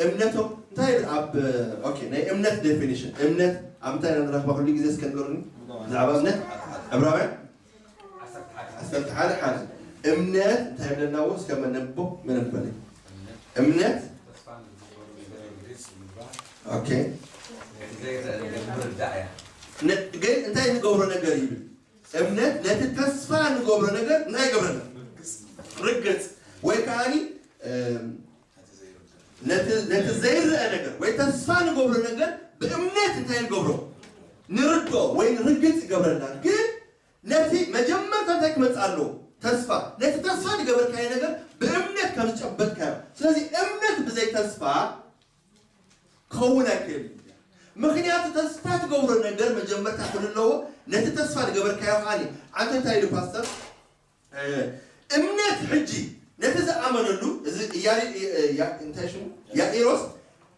እምነቶም እንታይ ይብል? ኣብ፣ ኦኬ፣ ናይ እምነት ዴፊኒሽን፣ እምነት ኣብ እንታይ ኢና ንረኽባ? ኩሉ ግዜ እስከ ንገሩኒ ብዛዕባ እምነት። ዕብራውያን ዓሰርተ ሓደ ሓደ። እምነት እንታይ ይብለና? እስከ መነቦ መነበለ። እምነት ኦኬ። ነ-፣ ግን እንታይ ንገብሮ ነገር ይብል? እምነት ነቲ ተስፋ ንገብሮ ነገር እንታይ ይገብረና? ርግጽ። ወይ ከዓኒ፣ እም፣ ነቲ፣ ነቲ ዘይረኣ ነገር ወይ ተስፋ ንገብሮ ነገር ብእምነት እንታይ ንገብሮ? ንርድኦ ወይ ንርግጽ ይገብረና። ግን ነቲ መጀመርታ እንታይ ክመጽእ ኣለዎ? ተስፋ። ነቲ ተስፋ ዝገበርካዮ ነገር ብእምነት ከም ዝጨበጥካዮ። ስለዚ እምነት ብዘይ ተስፋ ክኸውን ኣይክእልን። ምኽንያቱ ተስፋ ትገብሮ ነገር መጀመርታ ክህሉ ኣለዎ። ነቲ ተስፋ ዝገበርካዮ ከኣ። ኣንተ እንታይ ኢሉ ፓስተር? እምነት ሕጂ ነቲ ዝኣመነሉ፣ እዚ እያሪ-፣ እያ-፣ እንታይ ሽሙ? ያኢሮስ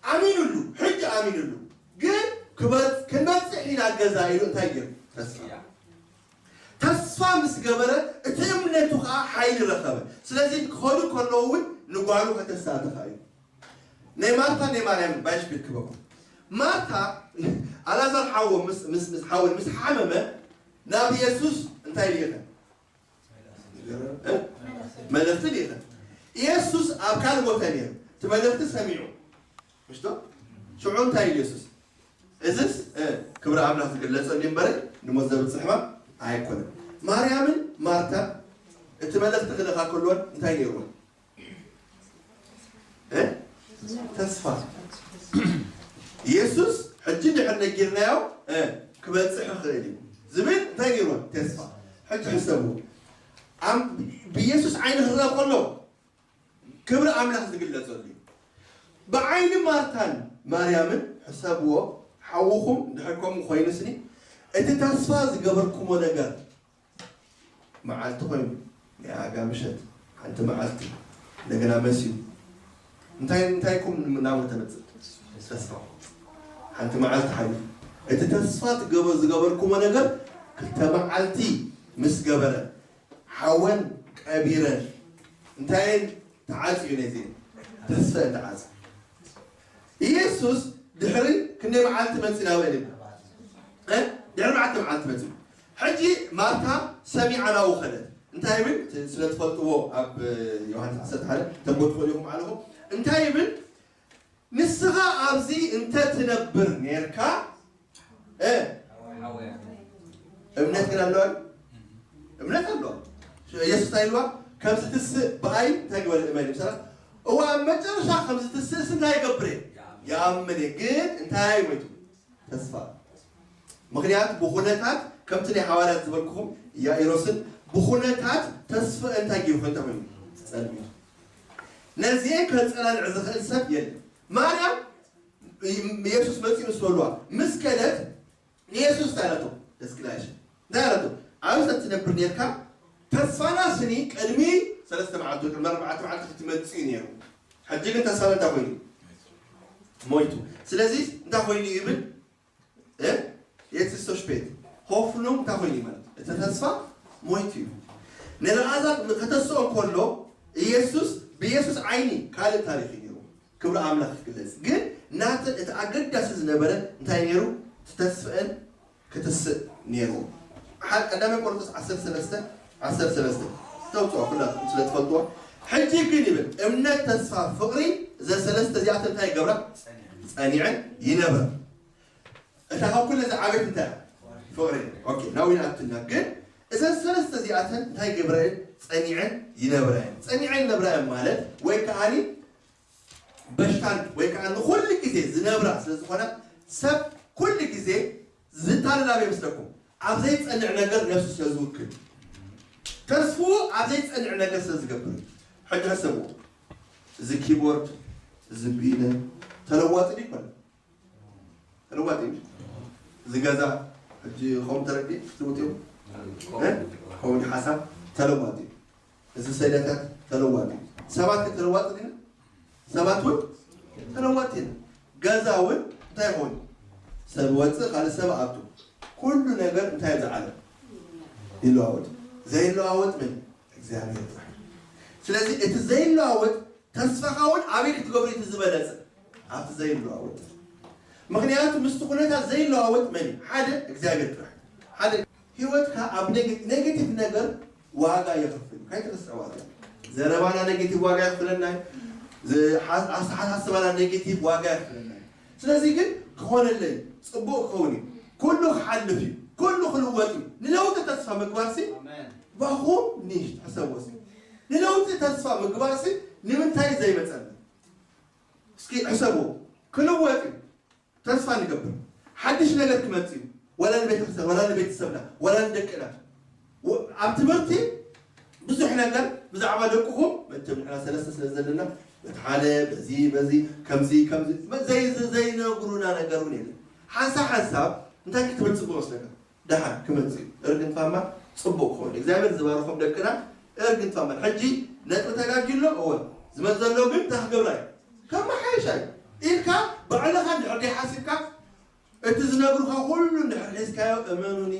ኣሚኑሉ፣ ሕጂ ኣሚኑሉ። ግን ክበጽ-፣ ክንበጽሕ ኢና ገዛ ኢሉ እንታይ ገይሩ? ተስፋ። ተስፋ ምስ ገበረ እቲ እምነቱ ኸዓ ሓይሊ ረኸበ። ስለዚ ክኸዱ ከለዉ እውን ንጓሉ ከተሳተፋ እዩ። ናይ ማርታ ናይ ማርያም ባይሽ ክበኩም። ማርታ ኣላዛር ሓዎ ምስ፣ ምስ፣ ምስ ሓወን ምስ ሓመመ ናብ የሱስ እንታይ ኢሉ ይኸ? እ? መልእኽቲ ሊእኸ። ኢየሱስ ኣብ ካልእ ቦታ ነይሩ። እቲ መልእኽቲ ሰሚዑ። ምሽቶ? ሽዑ እንታይ ኢሉ ኢየሱስ? እዝስ፣ እ፣ ክብሪ ኣምላኽ ዝግለጸሉ እምበር ንሞት ዘብጽሕ ሕማም ኣይኮነን። ማርያምን ማርታን እቲ መልእኽቲ ክልእኻ ከለወን እንታይ ነይርወን? እ? ተስፋ። ኢየሱስ ሕጂ ድሕር ነጊርናዮ፣ እ፣ ክበጽሕ ይኽእል እዩ ዝብል እንታይ ነይርወን? ተስፋ። ሕጂ ሕሰቡ። ኣም-፣ ብኢየሱስ ዓይኒ ክረአ ከሎ ክብሪ ኣምላኽ ዝግለጸሉ እዩ። ብዓይኒ ማርታን ማርያምን ሕሰብዎ፣ ሓውኹም ድሕር ከምኡ ኮይኑስኒ፣ እቲ ተስፋ ዝገበርኩሞ ነገር መዓልቲ ኮይኑ፣ ናይ ኣጋ ምሸት፣ ሓንቲ መዓልቲ፣ እንደገና መሲሉ። እንታይ፣ እንታይ ኩም ናብኡ ተመጽእ? ተስፋ። ሓንቲ መዓልቲ ሓሊፉ። እቲ ተስፋ ትገበ-፣ ዝገበርኩሞ ነገር ክልተ መዓልቲ ምስ ገበረ፣ ሓወን ቀቢረን። እንታየን ተዓጽዩ ነዚ? ተስፈአን ተዓጽዩ። ኢየሱስ ድሕሪ ክንደይ መዓልቲ መጺእ ናበን? እ? ድሕሪ ኣርባዕተ መዓልቲ መጺኡ። ሕጂ ማርታ ሰሚዓ ናብኡ ከደት። እንታይ ይብል? እቲ ስለ ትፈልጥዎ ኣብ ዮሃንስ ዓሰርተ ሓደ ተንብቡ ትኽእሉ ኢኹም ኣለኹ። እንታይ ይብል? ንስኻ ኣብዚ እንተ ትነብር ኔርካ፣ እ? እምነት ግን ኣለዋ? እምነት ኣለዋ። ኢየሱስ እንታይ ኢልዋ? ከምዚ ትስእ ብኣይ እንታይ ግበር እመን እዩ። ምሳሌ፣ እዋ ኣብ መጨረሻ ከምዚ ትስእስ እንታይ ይገብር እየ? ይኣምን እየ። ግን እንታይ ሞይቱ? ተስፋ። ምኽንያቱ ብኹነታት ከምቲ ናይ ሃዋርያት ዝበልኩኹም ያኢሮስን ብኹነታት ተስፋ እንታይ ገይሩ? እንታይ ኮይኑ? ጸልሚቱ። ነዚኤ ከጸላልዕ ዝኽእል ሰብ የለን። ማርያም ኢየሱስ መጺኡ ምስ በልዋ፣ ምስ ከደት ንኢየሱስ እንታይ ኣለቶ? ደስ ክላሽ። እንታይ ኣለቶ? ኣብዚ ትነብር ኔርካ፣ ተስፋና ስኒ ቅድሚ ሰለስተ መዓልቲ ወይ ቅድሚ ኣርባዕተ መዓልቲ ክትመጽእ እዩ ነይሩ። ሕጂ ግን ተስፋና እንታይ ኮይኑ? ሞይቱ። ስለዚ እንታይ ኮይኑ ይብል? እ? የትስቶ ሽፔት። ሆፍኑም እንታይ ኮይኑ ማለት? እቲ ተስፋ ሞይቱ እዩ። ንልኣዛር ከተስኦ ከሎ፣ ኢየሱስ፣ ብኢየሱስ ዓይኒ ካልእ ታሪኽ እዩ ነይሩ። ክብሪ ኣምላኽ ክግለጽ። ግን ናተን እቲ ኣገዳሲ ዝነበረ እንታይ ነይሩ? እቲ ተስፍአን ክትስእ ነይሩ። ሓ-፣ ቀዳማይ ቆሮንቶስ ዓሰርተ ሰለስተ፣ ዓሰርተ ሰለስተ። ተውፅኦ ኩላትኩም ስለ ትፈልጥዎ። ሕጂ ግን ይብል፣ እምነት፣ ተስፋ፣ ፍቕሪ፣ እዘን ሰለስተ እዚኣተን እንታይ ይገብራ? ጸኒዐን ይነብራ። እታ ካብ ኩለን ዝዓበየት እንታይ እያ? ፍቕሪ። ኦኬ፣ ናብኡ ይኣቱና። ግን እዘን ሰለስተ እዚኣተን እንታይ ገብራ እየን? ጸኒዐን ይነብራ እየን። ጸኒዐን ይነብራ እየን ማለት ወይ ከኣኒ በሽታን ወይ ከዓ ንኹሉ ግዜ ዝነብራ ስለ ዝኾና ሰብ ኩሉ ግዜ ዝታለል ኣበይ መስለኩም? ኣብ ዘይጸንዕ ነገር ነብሱ ስለ ዝውክል። ተስፍኡ ኣብ ዘይጸንዕ ነገር ስለ ዝገብር። ሕጂ ሕሰብዎ። እዚ ኪቦርድ፣ እዚ ቢነ ተለዋጢ ድዩ ይኮን? ተለዋጢ እዩ። እዚ ገዛ ሕጂ ከምኡ ተረዲእ ትውጥዩ? እ? ከምኡ ሓሳብ ተለዋጢ እዩ። እዚ ሰለታት ተለዋጢ እዩ። ሰባት ከ ተለዋጢ ድዩ? ሰባት እውን ተለዋጢ እዩ። ገዛ እውን እንታይ ይኸውን? ሰብ ወፅእ፣ ካልእ ሰብ ኣቱ። ኩሉ ነገር እንታይ እዩ ዝዓለም? ይለዋወጥ። ዘይለዋወጥ ምን? እግዚኣብሔር ጥራሕ። ስለዚ እቲ ዘይለዋወጥ ተስፋኻ እውን ኣበይ ክትገብሮ እቲ ዝበለጸ? ኣብቲ ዘይለዋወጥ። ምኽንያቱ ምስቲ ኩነታት ዘይለዋወጥ መን እዩ? ሓደ እግዚኣብሔር ጥራሕ። ሓደ ህይወትካ ኣብ ኔጌ-፣ ኔጌቲቭ ነገር ዋጋ የኽፍል። ካይትረስዕዋ። ዘረባና ኔጌቲቭ ዋጋ የኽፍለና እዩ። ዝ-፣ ሓ-፣ ኣተሓሳስባና ኔጌቲቭ ዋጋ የኽፍለና እዩ። ስለዚ ግን ክኾነለይ፣ ጽቡቕ ክኸውን እዩ። ኩሉ ክሓልፍ እዩ። ኩሉ ክልወጥ እዩ። ንለውጢ ተስፋ ምግባርሲ ኣሜን። ባኹም ንሽ ሕሰብዎ እስኪ። ንለውጢ ተስፋ ምግባርሲ ንምንታይ ዘይመጸና? እስኪ ሕሰብዎ። ክልወጥ እዩ። ተስፋ ንገብር። ሓድሽ ነገር ክመጽእ እዩ። ወላ ንቤተክርስትያን፣ ወላ ንቤተሰብና፣ ወላ ንደቅና። ወ-፣ ኣብ ትምህርቲ ብዙሕ ነገር ብዛዕባ ደቅኹም፣ መቸም ንሕና ሰለስተ ስለ ዘለና፣ በቲ ሓደ፣ በዚ፣ በዚ፣ ከምዚ፣ ከምዚ፣ ዘይ-፣ ዘይ-፣ ዘይነግሩና ነገር እውን የለን። ሓንሳብ ሓንሳብ እንታይ ክትብል ጽቡቕ መስለካ? ደሓን ክመጽእ እዩ። እርግን ፋማ ጽቡቕ ክኸውን። እግዚኣብሔር ዝባርኾም ደቅና እርግን ፋማ። ሕጂ ነጥቢ ተጋጊሎ፣ እወ፣ ዝመጽእ ዘሎ ግን እንታይ ክገብራ እዩ? ከመሓየሻ እዩ ኢልካ ባዕልኻ እንድሕር ደይሓሲብካ፣ እቲ ዝነግሩኻ ኩሉ እንድሕር ሒዝካዮ፣ እመኑኒ፣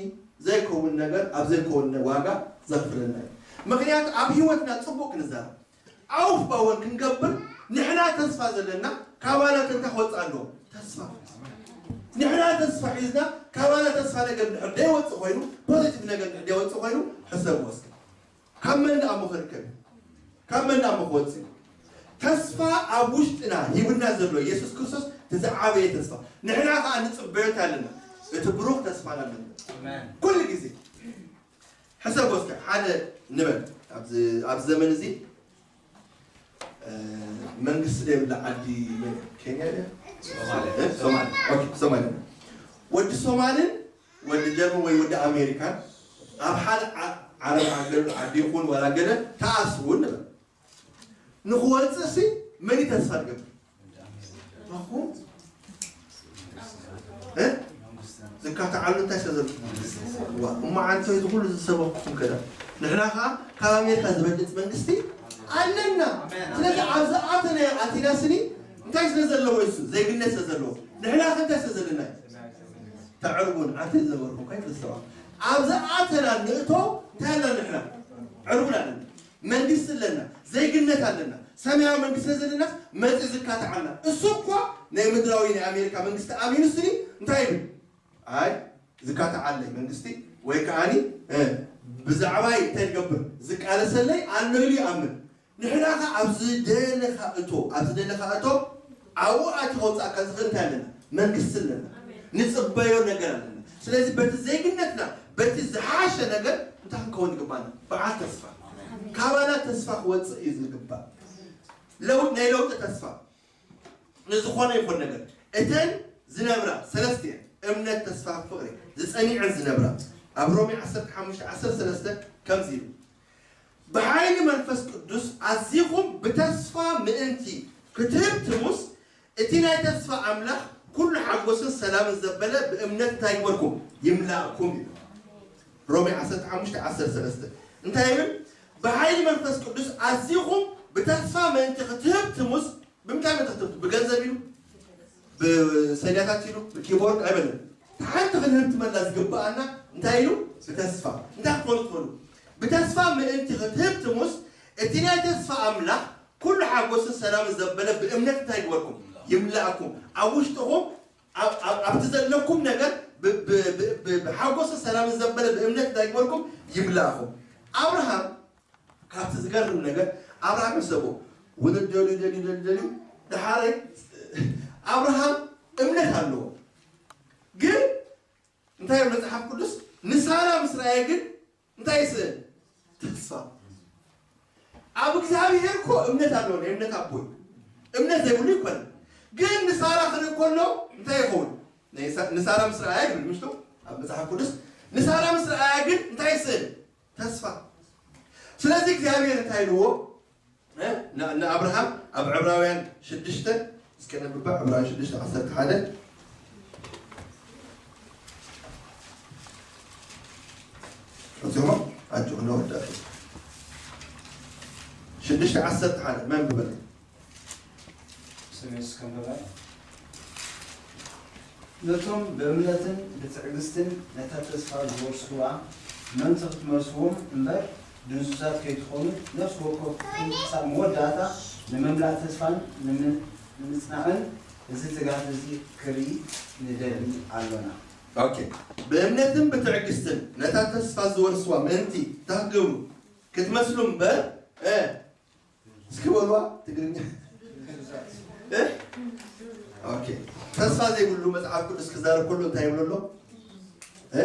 ዘይከውን ነገር ኣብ ዘይከውን ዋጋ ዘኽፍለና እዩ። ምኽንያቱ ኣብ ህይወትና ጽቡቕ ክንዛረብ፣ ዓውፍ ባወን ክንገብር፣ ንሕና ተስፋ ዘለና ካባና እንታይ ክወጽእ ኣለዎ? ተስፋ። ንሕና ተስፋ ሒዝና ካባና ተስፋ ነገር እንድሕር ደይወጽእ ኮይኑ፣ ፖዚቲቭ ነገር እንድሕር ደይወጽእ ኮይኑ፣ ሕሰብዎ እስኪ። ካብ መን ደኣ እሞ ክርከብ እዩ? ካብ መን ደኣ እሞ ክወጽእ እዩ? ተስፋ ኣብ ውሽጥና ሂቡና ዘሎ የሱስ ክርስቶስ እቲ ዝዓበየ ተስፋ። ንሕና ከኣ ንጽበዮ እንታይ ኣለና? እቲ ብሩኽ ተስፋና ኣለና። ኣሜን። ኩሉ ግዜ ሕሰቦ እስከ፣ ሓደ ንበል፣ ኣብዚ፣ ኣብዚ ዘመን እዚ፣ እ፣ መንግስቲ ዘይብላ ዓዲ መን? ኬንያ ድያ? ሶማልያ። እ? ሶማልያ። ኦኬ፣ ሶማልያ። ወዲ ሶማልን ወዲ ጀርመን ወይ ወዲ ኣሜሪካን ኣብ ሓደ ዓ-፣ ዓረብ ሃገር ዓዲ ይኹን ዋላ ገለ ተኣስሩ ንበል። ንኽወፅእሲ መን እዩ ተስፋ ዝገብር? ኣኹ? እ? ዝካታዓሉ እንታይ ስለ ዘሎ? ዋ፣ እሞ ዓንቶ እዚ ኩሉ ዝሰበኩኹም ከዳ። ንሕና ኸዓ ካብ ኣሜሪካ ዝበልፅ መንግስቲ ኣለና። ስለዚ ኣብዚ ኣተናዮ ኣቲና ስኒ እንታይ ስለ ዘለዎ እሱ? ዜግነት ስለ ዘለዎ። ንሕና ከ እንታይ ስለ ዘለና? ተዕርቡን ዓንቶ ዝነበርኩም ከይ ተስተዋ። ኣብዚ ኣተና ንእቶ እንታይ ኣለና ንሕና? ዕርቡን ኣለና። መንግስቲ ኣለና። ዜግነት ኣለና። ሰማያዊ መንግስቲ ስለ ዘለናስ መፂኡ ዝካታዓልና። እሱ እኳ ናይ ምድራዊ ናይ ኣሜሪካ መንግስቲ ኣሚኑ ስኒ እንታይ ይብል? ኣይ፣ ዝካታዓለይ መንግስቲ ወይ ከዓኒ፣ እ፣ ብዛዕባይ እንታይ ዝገብር? ዝቃለሰለይ ኣሎ ኢሉ ይኣምን። ንሕና ኸ ኣብ ዝደለኻ እቶ፣ ኣብ ዝደለኻ እቶ፣ ኣብኡ ኣትዩ ከውፅኣካ ዝኽእል እንታይ ኣለና? መንግስቲ ኣለና። ንጽበዮ ነገር ኣለና። ስለዚ በቲ ዜግነትና፣ በቲ ዝሓሸ ነገር እንታይ ክንከውን ይግባና? በዓል ተስፋ። ካባና ተስፋ ክወፅእ እዩ ዝግባእ። ለውጥ፣ ናይ ለውጢ ተስፋ። ንዝኾነ ይኹን ነገር፣ እተን ዝነብራ ሰለስተ እየን። እምነት፣ ተስፋ፣ ፍቕሪ። ዝጸኒዐን ዝነብራ። ኣብ ሮሜ ዓሰርተ ሓሙሽተ ዓሰርተ ሰለስተ ከምዚ ኢሉ፣ "ብሓይሊ መንፈስ ቅዱስ ኣዚኹም ብተስፋ ምእንቲ ክትህብትሙስ፣ እቲ ናይ ተስፋ ኣምላኽ ኩሉ ሓጎስን ሰላምን ዘበለ ብእምነት እንታይ ይግበርኩም? ይምላእኩም" ይብል። ሮሜ ዓሰርተ ሓሙሽተ ዓሰርተ ሰለስተ እንታይ ይብል? "ብሓይሊ መንፈስ ቅዱስ ኣዚኹም ብተስፋ ምእንቲ ክትህብትሙስ" ብምንታይ መተኽተብቱ? ብገንዘብ ኢሉ? ብሰድያታት ኢሉ? ብኪቦርድ? ኣይበለን። ሓንቲ ክንህብትመላ ዝግብኣና እንታይ ኢሉ? ብተስፋ። እንታይ ክትኾኑ ትኽእሉ? ብተስፋ ምእንቲ ክትህብትሙስ፣ እቲ ናይ ተስፋ ኣምላኽ ኩሉ ሓጎስን ሰላምን ዘበለ ብእምነት እንታይ ይግበርኩም? ይምላእኩም። ኣብ ውሽጥኹም፣ ኣብ፣ ኣብ፣ ኣብቲ ዘለኩም ነገር ብ-፣ ብ-፣ ብ-፣ ብ-፣ ብሓጎስን ሰላምን ዘበለ ብእምነት እንታይ ይግበርኩም? ይምላእኹም። ኣብርሃም ካብቲ ዝገርም ነገር ኣብርሃም ሕሰቦ ውሉድ ደልዩ፣ ደልዩ፣ ደልዩ፣ ደልዩ፣ ደሓረይ ኣብርሃም እምነት ኣለዎ። ግን እንታይ ይብል መጽሓፍ ቅዱስ? ንሳራ ምስ ረኣየ ግን እንታይ ይስእል? ተስፋ። ኣብ እግዚኣብሔር እኮ እምነት ኣለዎ፣ ናይ እምነት ኣቦ እዩ። እምነት ዘይብሉ ይኮነ። ግን ንሳራ ክርኢ ከሎ እንታይ ይኸውን? ናይ ሳ-፣ ንሳራ ምስ ረኣያ ይብል ምሽቶ ኣብ መጽሓፍ ቅዱስ። ንሳራ ምስ ረኣያ ግን እንታይ ይስእል? ተስፋ። ስለዚ እግዚኣብሔር እንታይ ኢልዎ? እ? ን-፣ ንኣብርሃም ኣብ ዕብራውያን ሽዱሽተ፣ እስከ ነንብባ፣ ዕብራውያን ሽዱሽተ ዓሰርተ ሓደ። እዚኦም ኣጆኹ ነወዳእኩ። ሽዱሽተ ዓሰርተ ሓደ፣ መን ብበለ? ስሜስ ከንበባ። ነቶም ብእምነትን ብትዕግስትን ነታ ተስፋ ዝወርስዋ ምእንቲ ክትመልስዎም እምበር፣ ድንዙዛት ከይትኾኑ፣ ነፍሲ ወከፍኩም ክሳብ መወዳእታ ንምምላእ ተስፋን ንምጽናዕን እዚ ትግሃት እዚ ክርኢ ንደሊ ኣሎና። ኦኬ። ብእምነትን ብትዕግስትን ነታ ተስፋ ዝወርስዋ ምእንቲ እንታይ ክትገብሩ? ክትመስሉ እምበር፣ እ፣ እስኪ በልዋ ትግርኛ። እ? ኦኬ። ተስፋ ዘይብሉ መጽሓፍ ቅዱስ ክዛረብ ከሎ እንታይ ይብሎ ኣሎ? እ?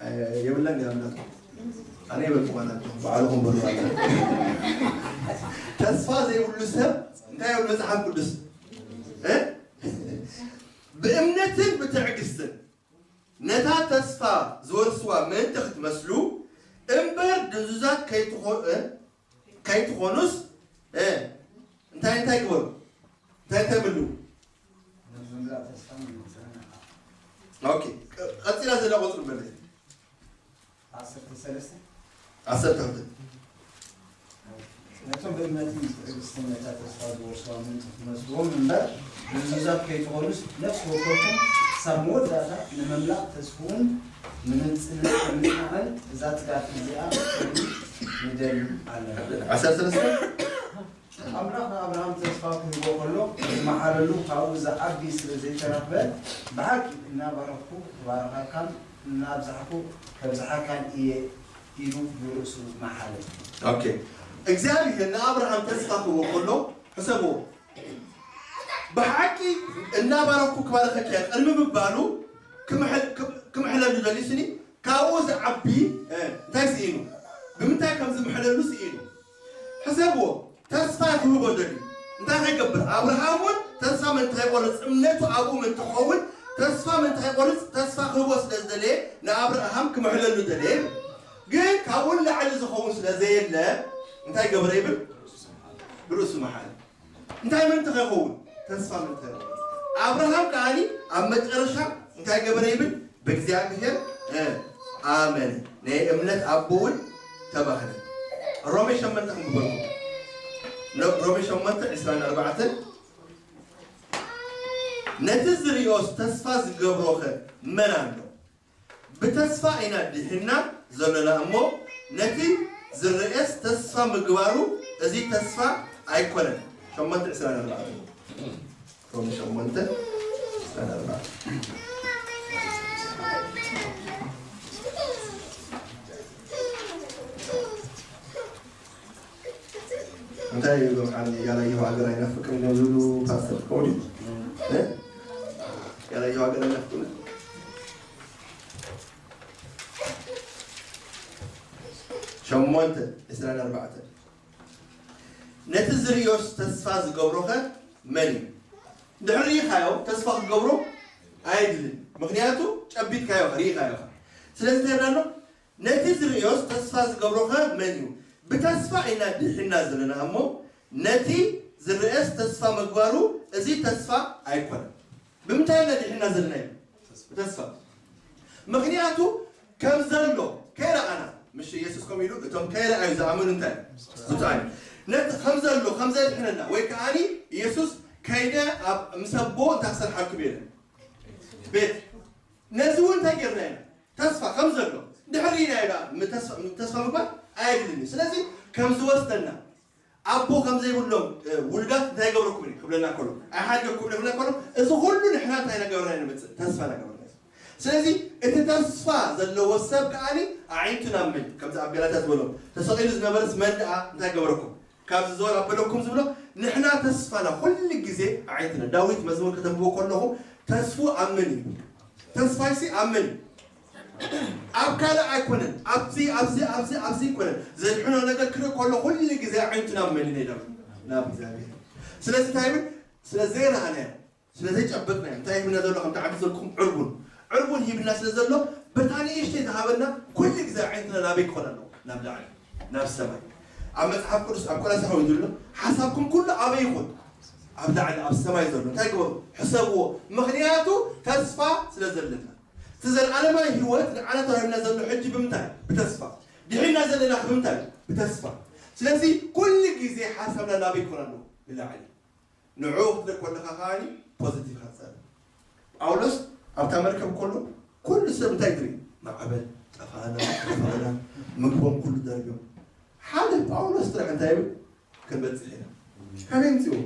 እ፣ የብላን ዲያ እምነት? ኣነ ይበልኩ ማለት ነው። ባዕልኹም በሉ ማለት ነው። ተስፋ ዘይብሉ ሰብ እንታይ ይብል መጽሓፍ ቅዱስ? እ? ብእምነትን ብትዕግስትን ነታ ተስፋ ዝወርስዋ ምእንቲ ክትመስሉ እምበር ድንዙዛት ከይትኾ- እ፣ ከይትኾኑስ እ፣ እንታይ እንታይ ግበሩ? እንታይ እንታይ ብሉ? ኦኬ፣ ቀ- ቀጺላ ዘላ ቁጽሪ በለ። ዓሰርተ ሰለስተ ዓሰርተ ክልተ። ነቶም ብእምነትን ብትዕግስትን ነታ ተስፋ ዝወርሱዋ ምእንቲ ክትመስልዎም እምበር፣ ድንዙዛት ከይትኾኑስ፣ ነፍሲ ወከፍኩም ክሳብ መወዳእታ ንመምላእ ተስፍኡን ንምጽንናዕን እዛ ትጋት እዚኣ ንደሊ ኣለና። ዓሰርተ ሰለስተ። ኣምላኽ ንኣብርሃም ተስፋ ክህቦ ከሎ፣ ዝመሓለሉ ካብኡ ዝዓቢ ስለ ዘይተረኽበ፣ ብሓቂ እናባረኽኩ ክባርኻካን እናኣብዛሕኩ ከብዝሓካን እየ ኢሉ ብርእሱ መሓለ። ኦኬ፣ እግዚኣብሔር ንኣብርሃም ተስፋ ክህቦ ከሎ፣ ሕሰብዎ፣ ብሓቂ እናባረኽኩ ክባርኸካ እየ ቅድሚ ምባሉ ክምሐ- ክም- ክምሕለሉ ደልዩ ስኒ ካብኡ ዝዓቢ እ፣ እንታይ ስኢኑ? ብምንታይ ከም ዝምሕለሉ ስኢኑ። ሕሰብዎ፣ ተስፋ ክህቦ ደልዩ። እንታይ ከይገብር? ኣብርሃም እውን ተስፋ ምእንቲ ከይቆርጽ፣ እምነቱ ኣብኡ ምእንቲ ክኸውን፣ ተስፋ ምእንቲ ከይቆርጽ፣ ተስፋ ክህቦ ስለ ዝደለየ፣ ንኣብርሃም ክምሕለሉ ደለየ። ግን ካብኡ ንላዕሊ ዝኸውን ስለ ዘየለ፣ እንታይ ገበረ ይብል? ብርእሱ መሓለ። እንታይ ምእንቲ ከይኸውን? ተስፋ ምእንቲ ከይቆርጽ። ኣብርሃም ከኣኒ ኣብ መጨረሻ እንታይ ገበረ ይብል? ብእግዚኣብሔር እ፣ ኣመነ፣ ናይ እምነት ኣቦ እውን ተባህለ። ሮሜ ሸሞንተ ክንብበልኩም። ነ- ሮሜ ሸሞንተ ዕስራን ኣርባዕተን፣ ነቲ ዝርእዮስ ተስፋ ዝገብሮኸ መን ኣሎ? ብተስፋ ኢና ድሒና ዘሎና እሞ፣ ነቲ ዝረኤስ ተስፋ ምግባሩ እዚ ተስፋ ኣይኮነን። ሸሞንተ ዕስራን ኣርባዕተን። ሮሜ ሸሞንተ ዕስራን ኣርባዕተን። እንታይ እዩ እዞም ዓሚ ያላየሁ ሀገር አይናፍቅም ኢሎም ዝብሉ ፓስተር ትኸውን እዩ? እ? ያላየሁ ሀገር አይናፍቅም። ሸሞንተ ዕስራን ኣርባዕተን። ነቲ ዝርእዮስ ተስፋ ዝገብሮኸ መን እዩ? ድሕሪ ርኢኻዮ ተስፋ ክትገብሮ ኣየድልን። ምኽንያቱ ጨቢጥካዮ፣ ርኢኻዮ። ስለዚ እንታይ ይብላ ኣሎ? ነቲ ዝርእዮስ ተስፋ ዝገብሮኸ መን እዩ? ብተስፋ ኢና ድሒና ዘለና እሞ፣ ነቲ ዝረኤስ ተስፋ ምግባሩ እዚ ተስፋ ኣይኮነን። ብምንታይ ኢና ድሒና ዘለና እዩ? ብተስፋ። ምኽንያቱ ከም ዘሎ ከይረኣና፣ ምሽ ኢየሱስ ከምኡ ኢሉ፣ እቶም ከይረኣዩ ዝኣመኑ እንታይ? ብፁዓን። ነቲ ከም ዘሎ፣ ከም ዘድሕነና፣ ወይ ከኣኒ ኢየሱስ ከይደ ኣብ ምስ ኣቦ እንታይ ክሰርሓልኩም እየ ኢለ? ቤት። ነዚ እውን እንታይ ጌርና ኢና? ተስፋ ከም ዘሎ። ድሕሪ ርኢናዮ ደኣ፣ ም-፣ ተስፋ፣ ም-፣ ተስፋ ምግባር ኣየድልን እዩ። ስለዚ ከም ዝወስደና፣ ኣቦ ከም ዘይብሎም፣ እ፣ ውሉዳት እንታይ ይገብረኩም እዩ ክብለና ከሎ፣ ኣይሓድገኩም እዩ ክብለና ከሎ፣ እዚ ኩሉ ንሕና እንታይ እናገበርና ኢና ንመጽእ? ተስፋ እናገበርና ኢና። ስለዚ እቲ ተስፋ ዘለዎ ሰብ ከኣኒ ኣዒንቱ ናብ መን? ከምዚ ኣብ ገላትያ ዝበሎ፣ ተሰቒሉ ዝነበረስ መን ደኣ እንታይ ገበረኩም? ካብ ዝዞር ኣበለኩም ዝብሎ፣ ንሕና ተስፋና ኩሉ ግዜ ኣዒንትና። ዳዊት መዝሙር ከተንብቦ ከለኹ፣ ተስፉ ኣብ መን እዩ? ተስፋይሲ ኣብ መን? ኣብ ካልእ ኣይኮነን። ኣብዚ፣ ኣብዚ፣ ኣብዚ፣ ኣብዚ ኣይኮነን። ዘድሕኖ ነገር ክርኢ ከሎ ኩሉ ግዜ ኣዒንቱ ናብ መን እዩ? ናብ፣ ናብ እግዚኣብሔር። ስለዚ እንታይ ይብል? ስለ ዘይረኣናዮ፣ ስለ ዘይጨበጥናዮ፣ እንታይ ሂብና ዘሎ? ከምቲ ዓዲ ዘልኩም ዕርቡን፣ ዕርቡን ሂብና ስለ ዘሎ፣ በታ ንእሽተይ ዝሃበና ኩሉ ግዜ ኣዒንትና ናበይ ክኾን ኣለዎ? ናብ ላዕሊ፣ ናብ ሰማይ። ኣብ መጽሓፍ ቅዱስ ኣብ ቆላስይስ ዝብሎ፣ ሓሳብኩም ኩሉ ኣበይ ይኹን? ኣብ ላዕሊ ኣብ ሰማይ ዘሎ። እንታይ ግበሩ? ሕሰብዎ። ምኽንያቱ ተስፋ ስለ ዘለና። እቲ ዘለኣለማዊ ህይወት ንዓና ተዋሂብና ዘሎ ሕጂ ብምንታይ? ብተስፋ። ድሒና ዘለና ብምንታይ? ብተስፋ። ስለዚ ኩሉ ግዜ ሓሳብና ናበይ ክኾን ኣለዎ? ንላዕሊ። ንዕኡ ክትርኢ ከለኻ ከኣኒ ፖዚቲቭ ኢኻ ትዛረብ። ጳውሎስ ኣብታ መርከብ ከሎ ኩሉ ሰብ እንታይ ትርኢ? ማዕበል፣ ጠፋእና፣ ጠፋእና፣ ምግቦም ኩሉ ደርብዮም። ሓደ ጳውሎስ ጥራሕ እንታይ ይብል? ክንበጽሕ ኢና። ካበይ ኣምጺእዎ?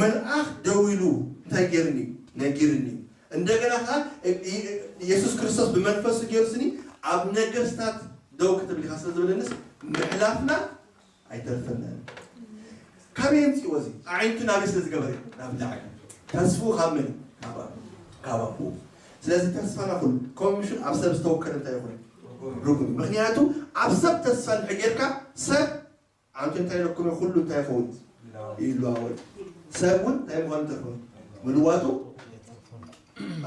መልኣኽ ደው ኢሉ እንታይ ገይሩኒ? ነጊሩኒ። እንደገና ከኣ እ-፣ እ-፣ ኢየሱስ ክርስቶስ ብመንፈሱ ገይሩ ስኒ ኣብ ነገስታት ደው ክትብል ኢኻ ስለ ዝበለንስ ምሕላፍና ኣይተርፈናን። ካበይ ኣምጺእዎ እዚ? ኣዒንቱ ናበይ ስለ ዝገበረ? ናብ ላዕሊ። ተስፍኡ ካብ መን? ካብ ኣቦ። ካብ ኣቦ። ስለዚ ተስፋና ኩሉ ኮሚሽን ኣብ ሰብ ዝተወከለ እንታይ ይኹን? ርጉም እዩ። ምኽንያቱ ኣብ ሰብ ተስፋ እንድሕር ጌርካ ሰብ ኣንቱ እንታይ ኢለኩም እዩ? ኩሉ እንታይ ይኸውን? ይለዋወጥ። ሰብ እውን እንታይ ምዃኑ ተርፎ ምልዋጡ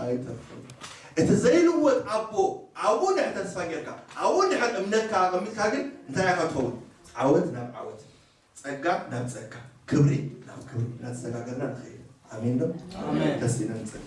ኣይተርፎን። እቲ ዘይልወጥ ኣቦ ኣብኡ እንድሕር ተስፋ ጌርካ ኣብኡ እንድሕር እምነትካ ኣቐሚጥካ ግን እንታይ ኢኻ ትኸውን? ዓወት ናብ ዓወት፣ ጸጋ ናብ ጸጋ፣ ክብሪ ናብ ክብሪ እናተሰጋገርና ንኸይድ። ኣሜን ዶ? ኣሜን። ደስ ኢለን ንጸሊ።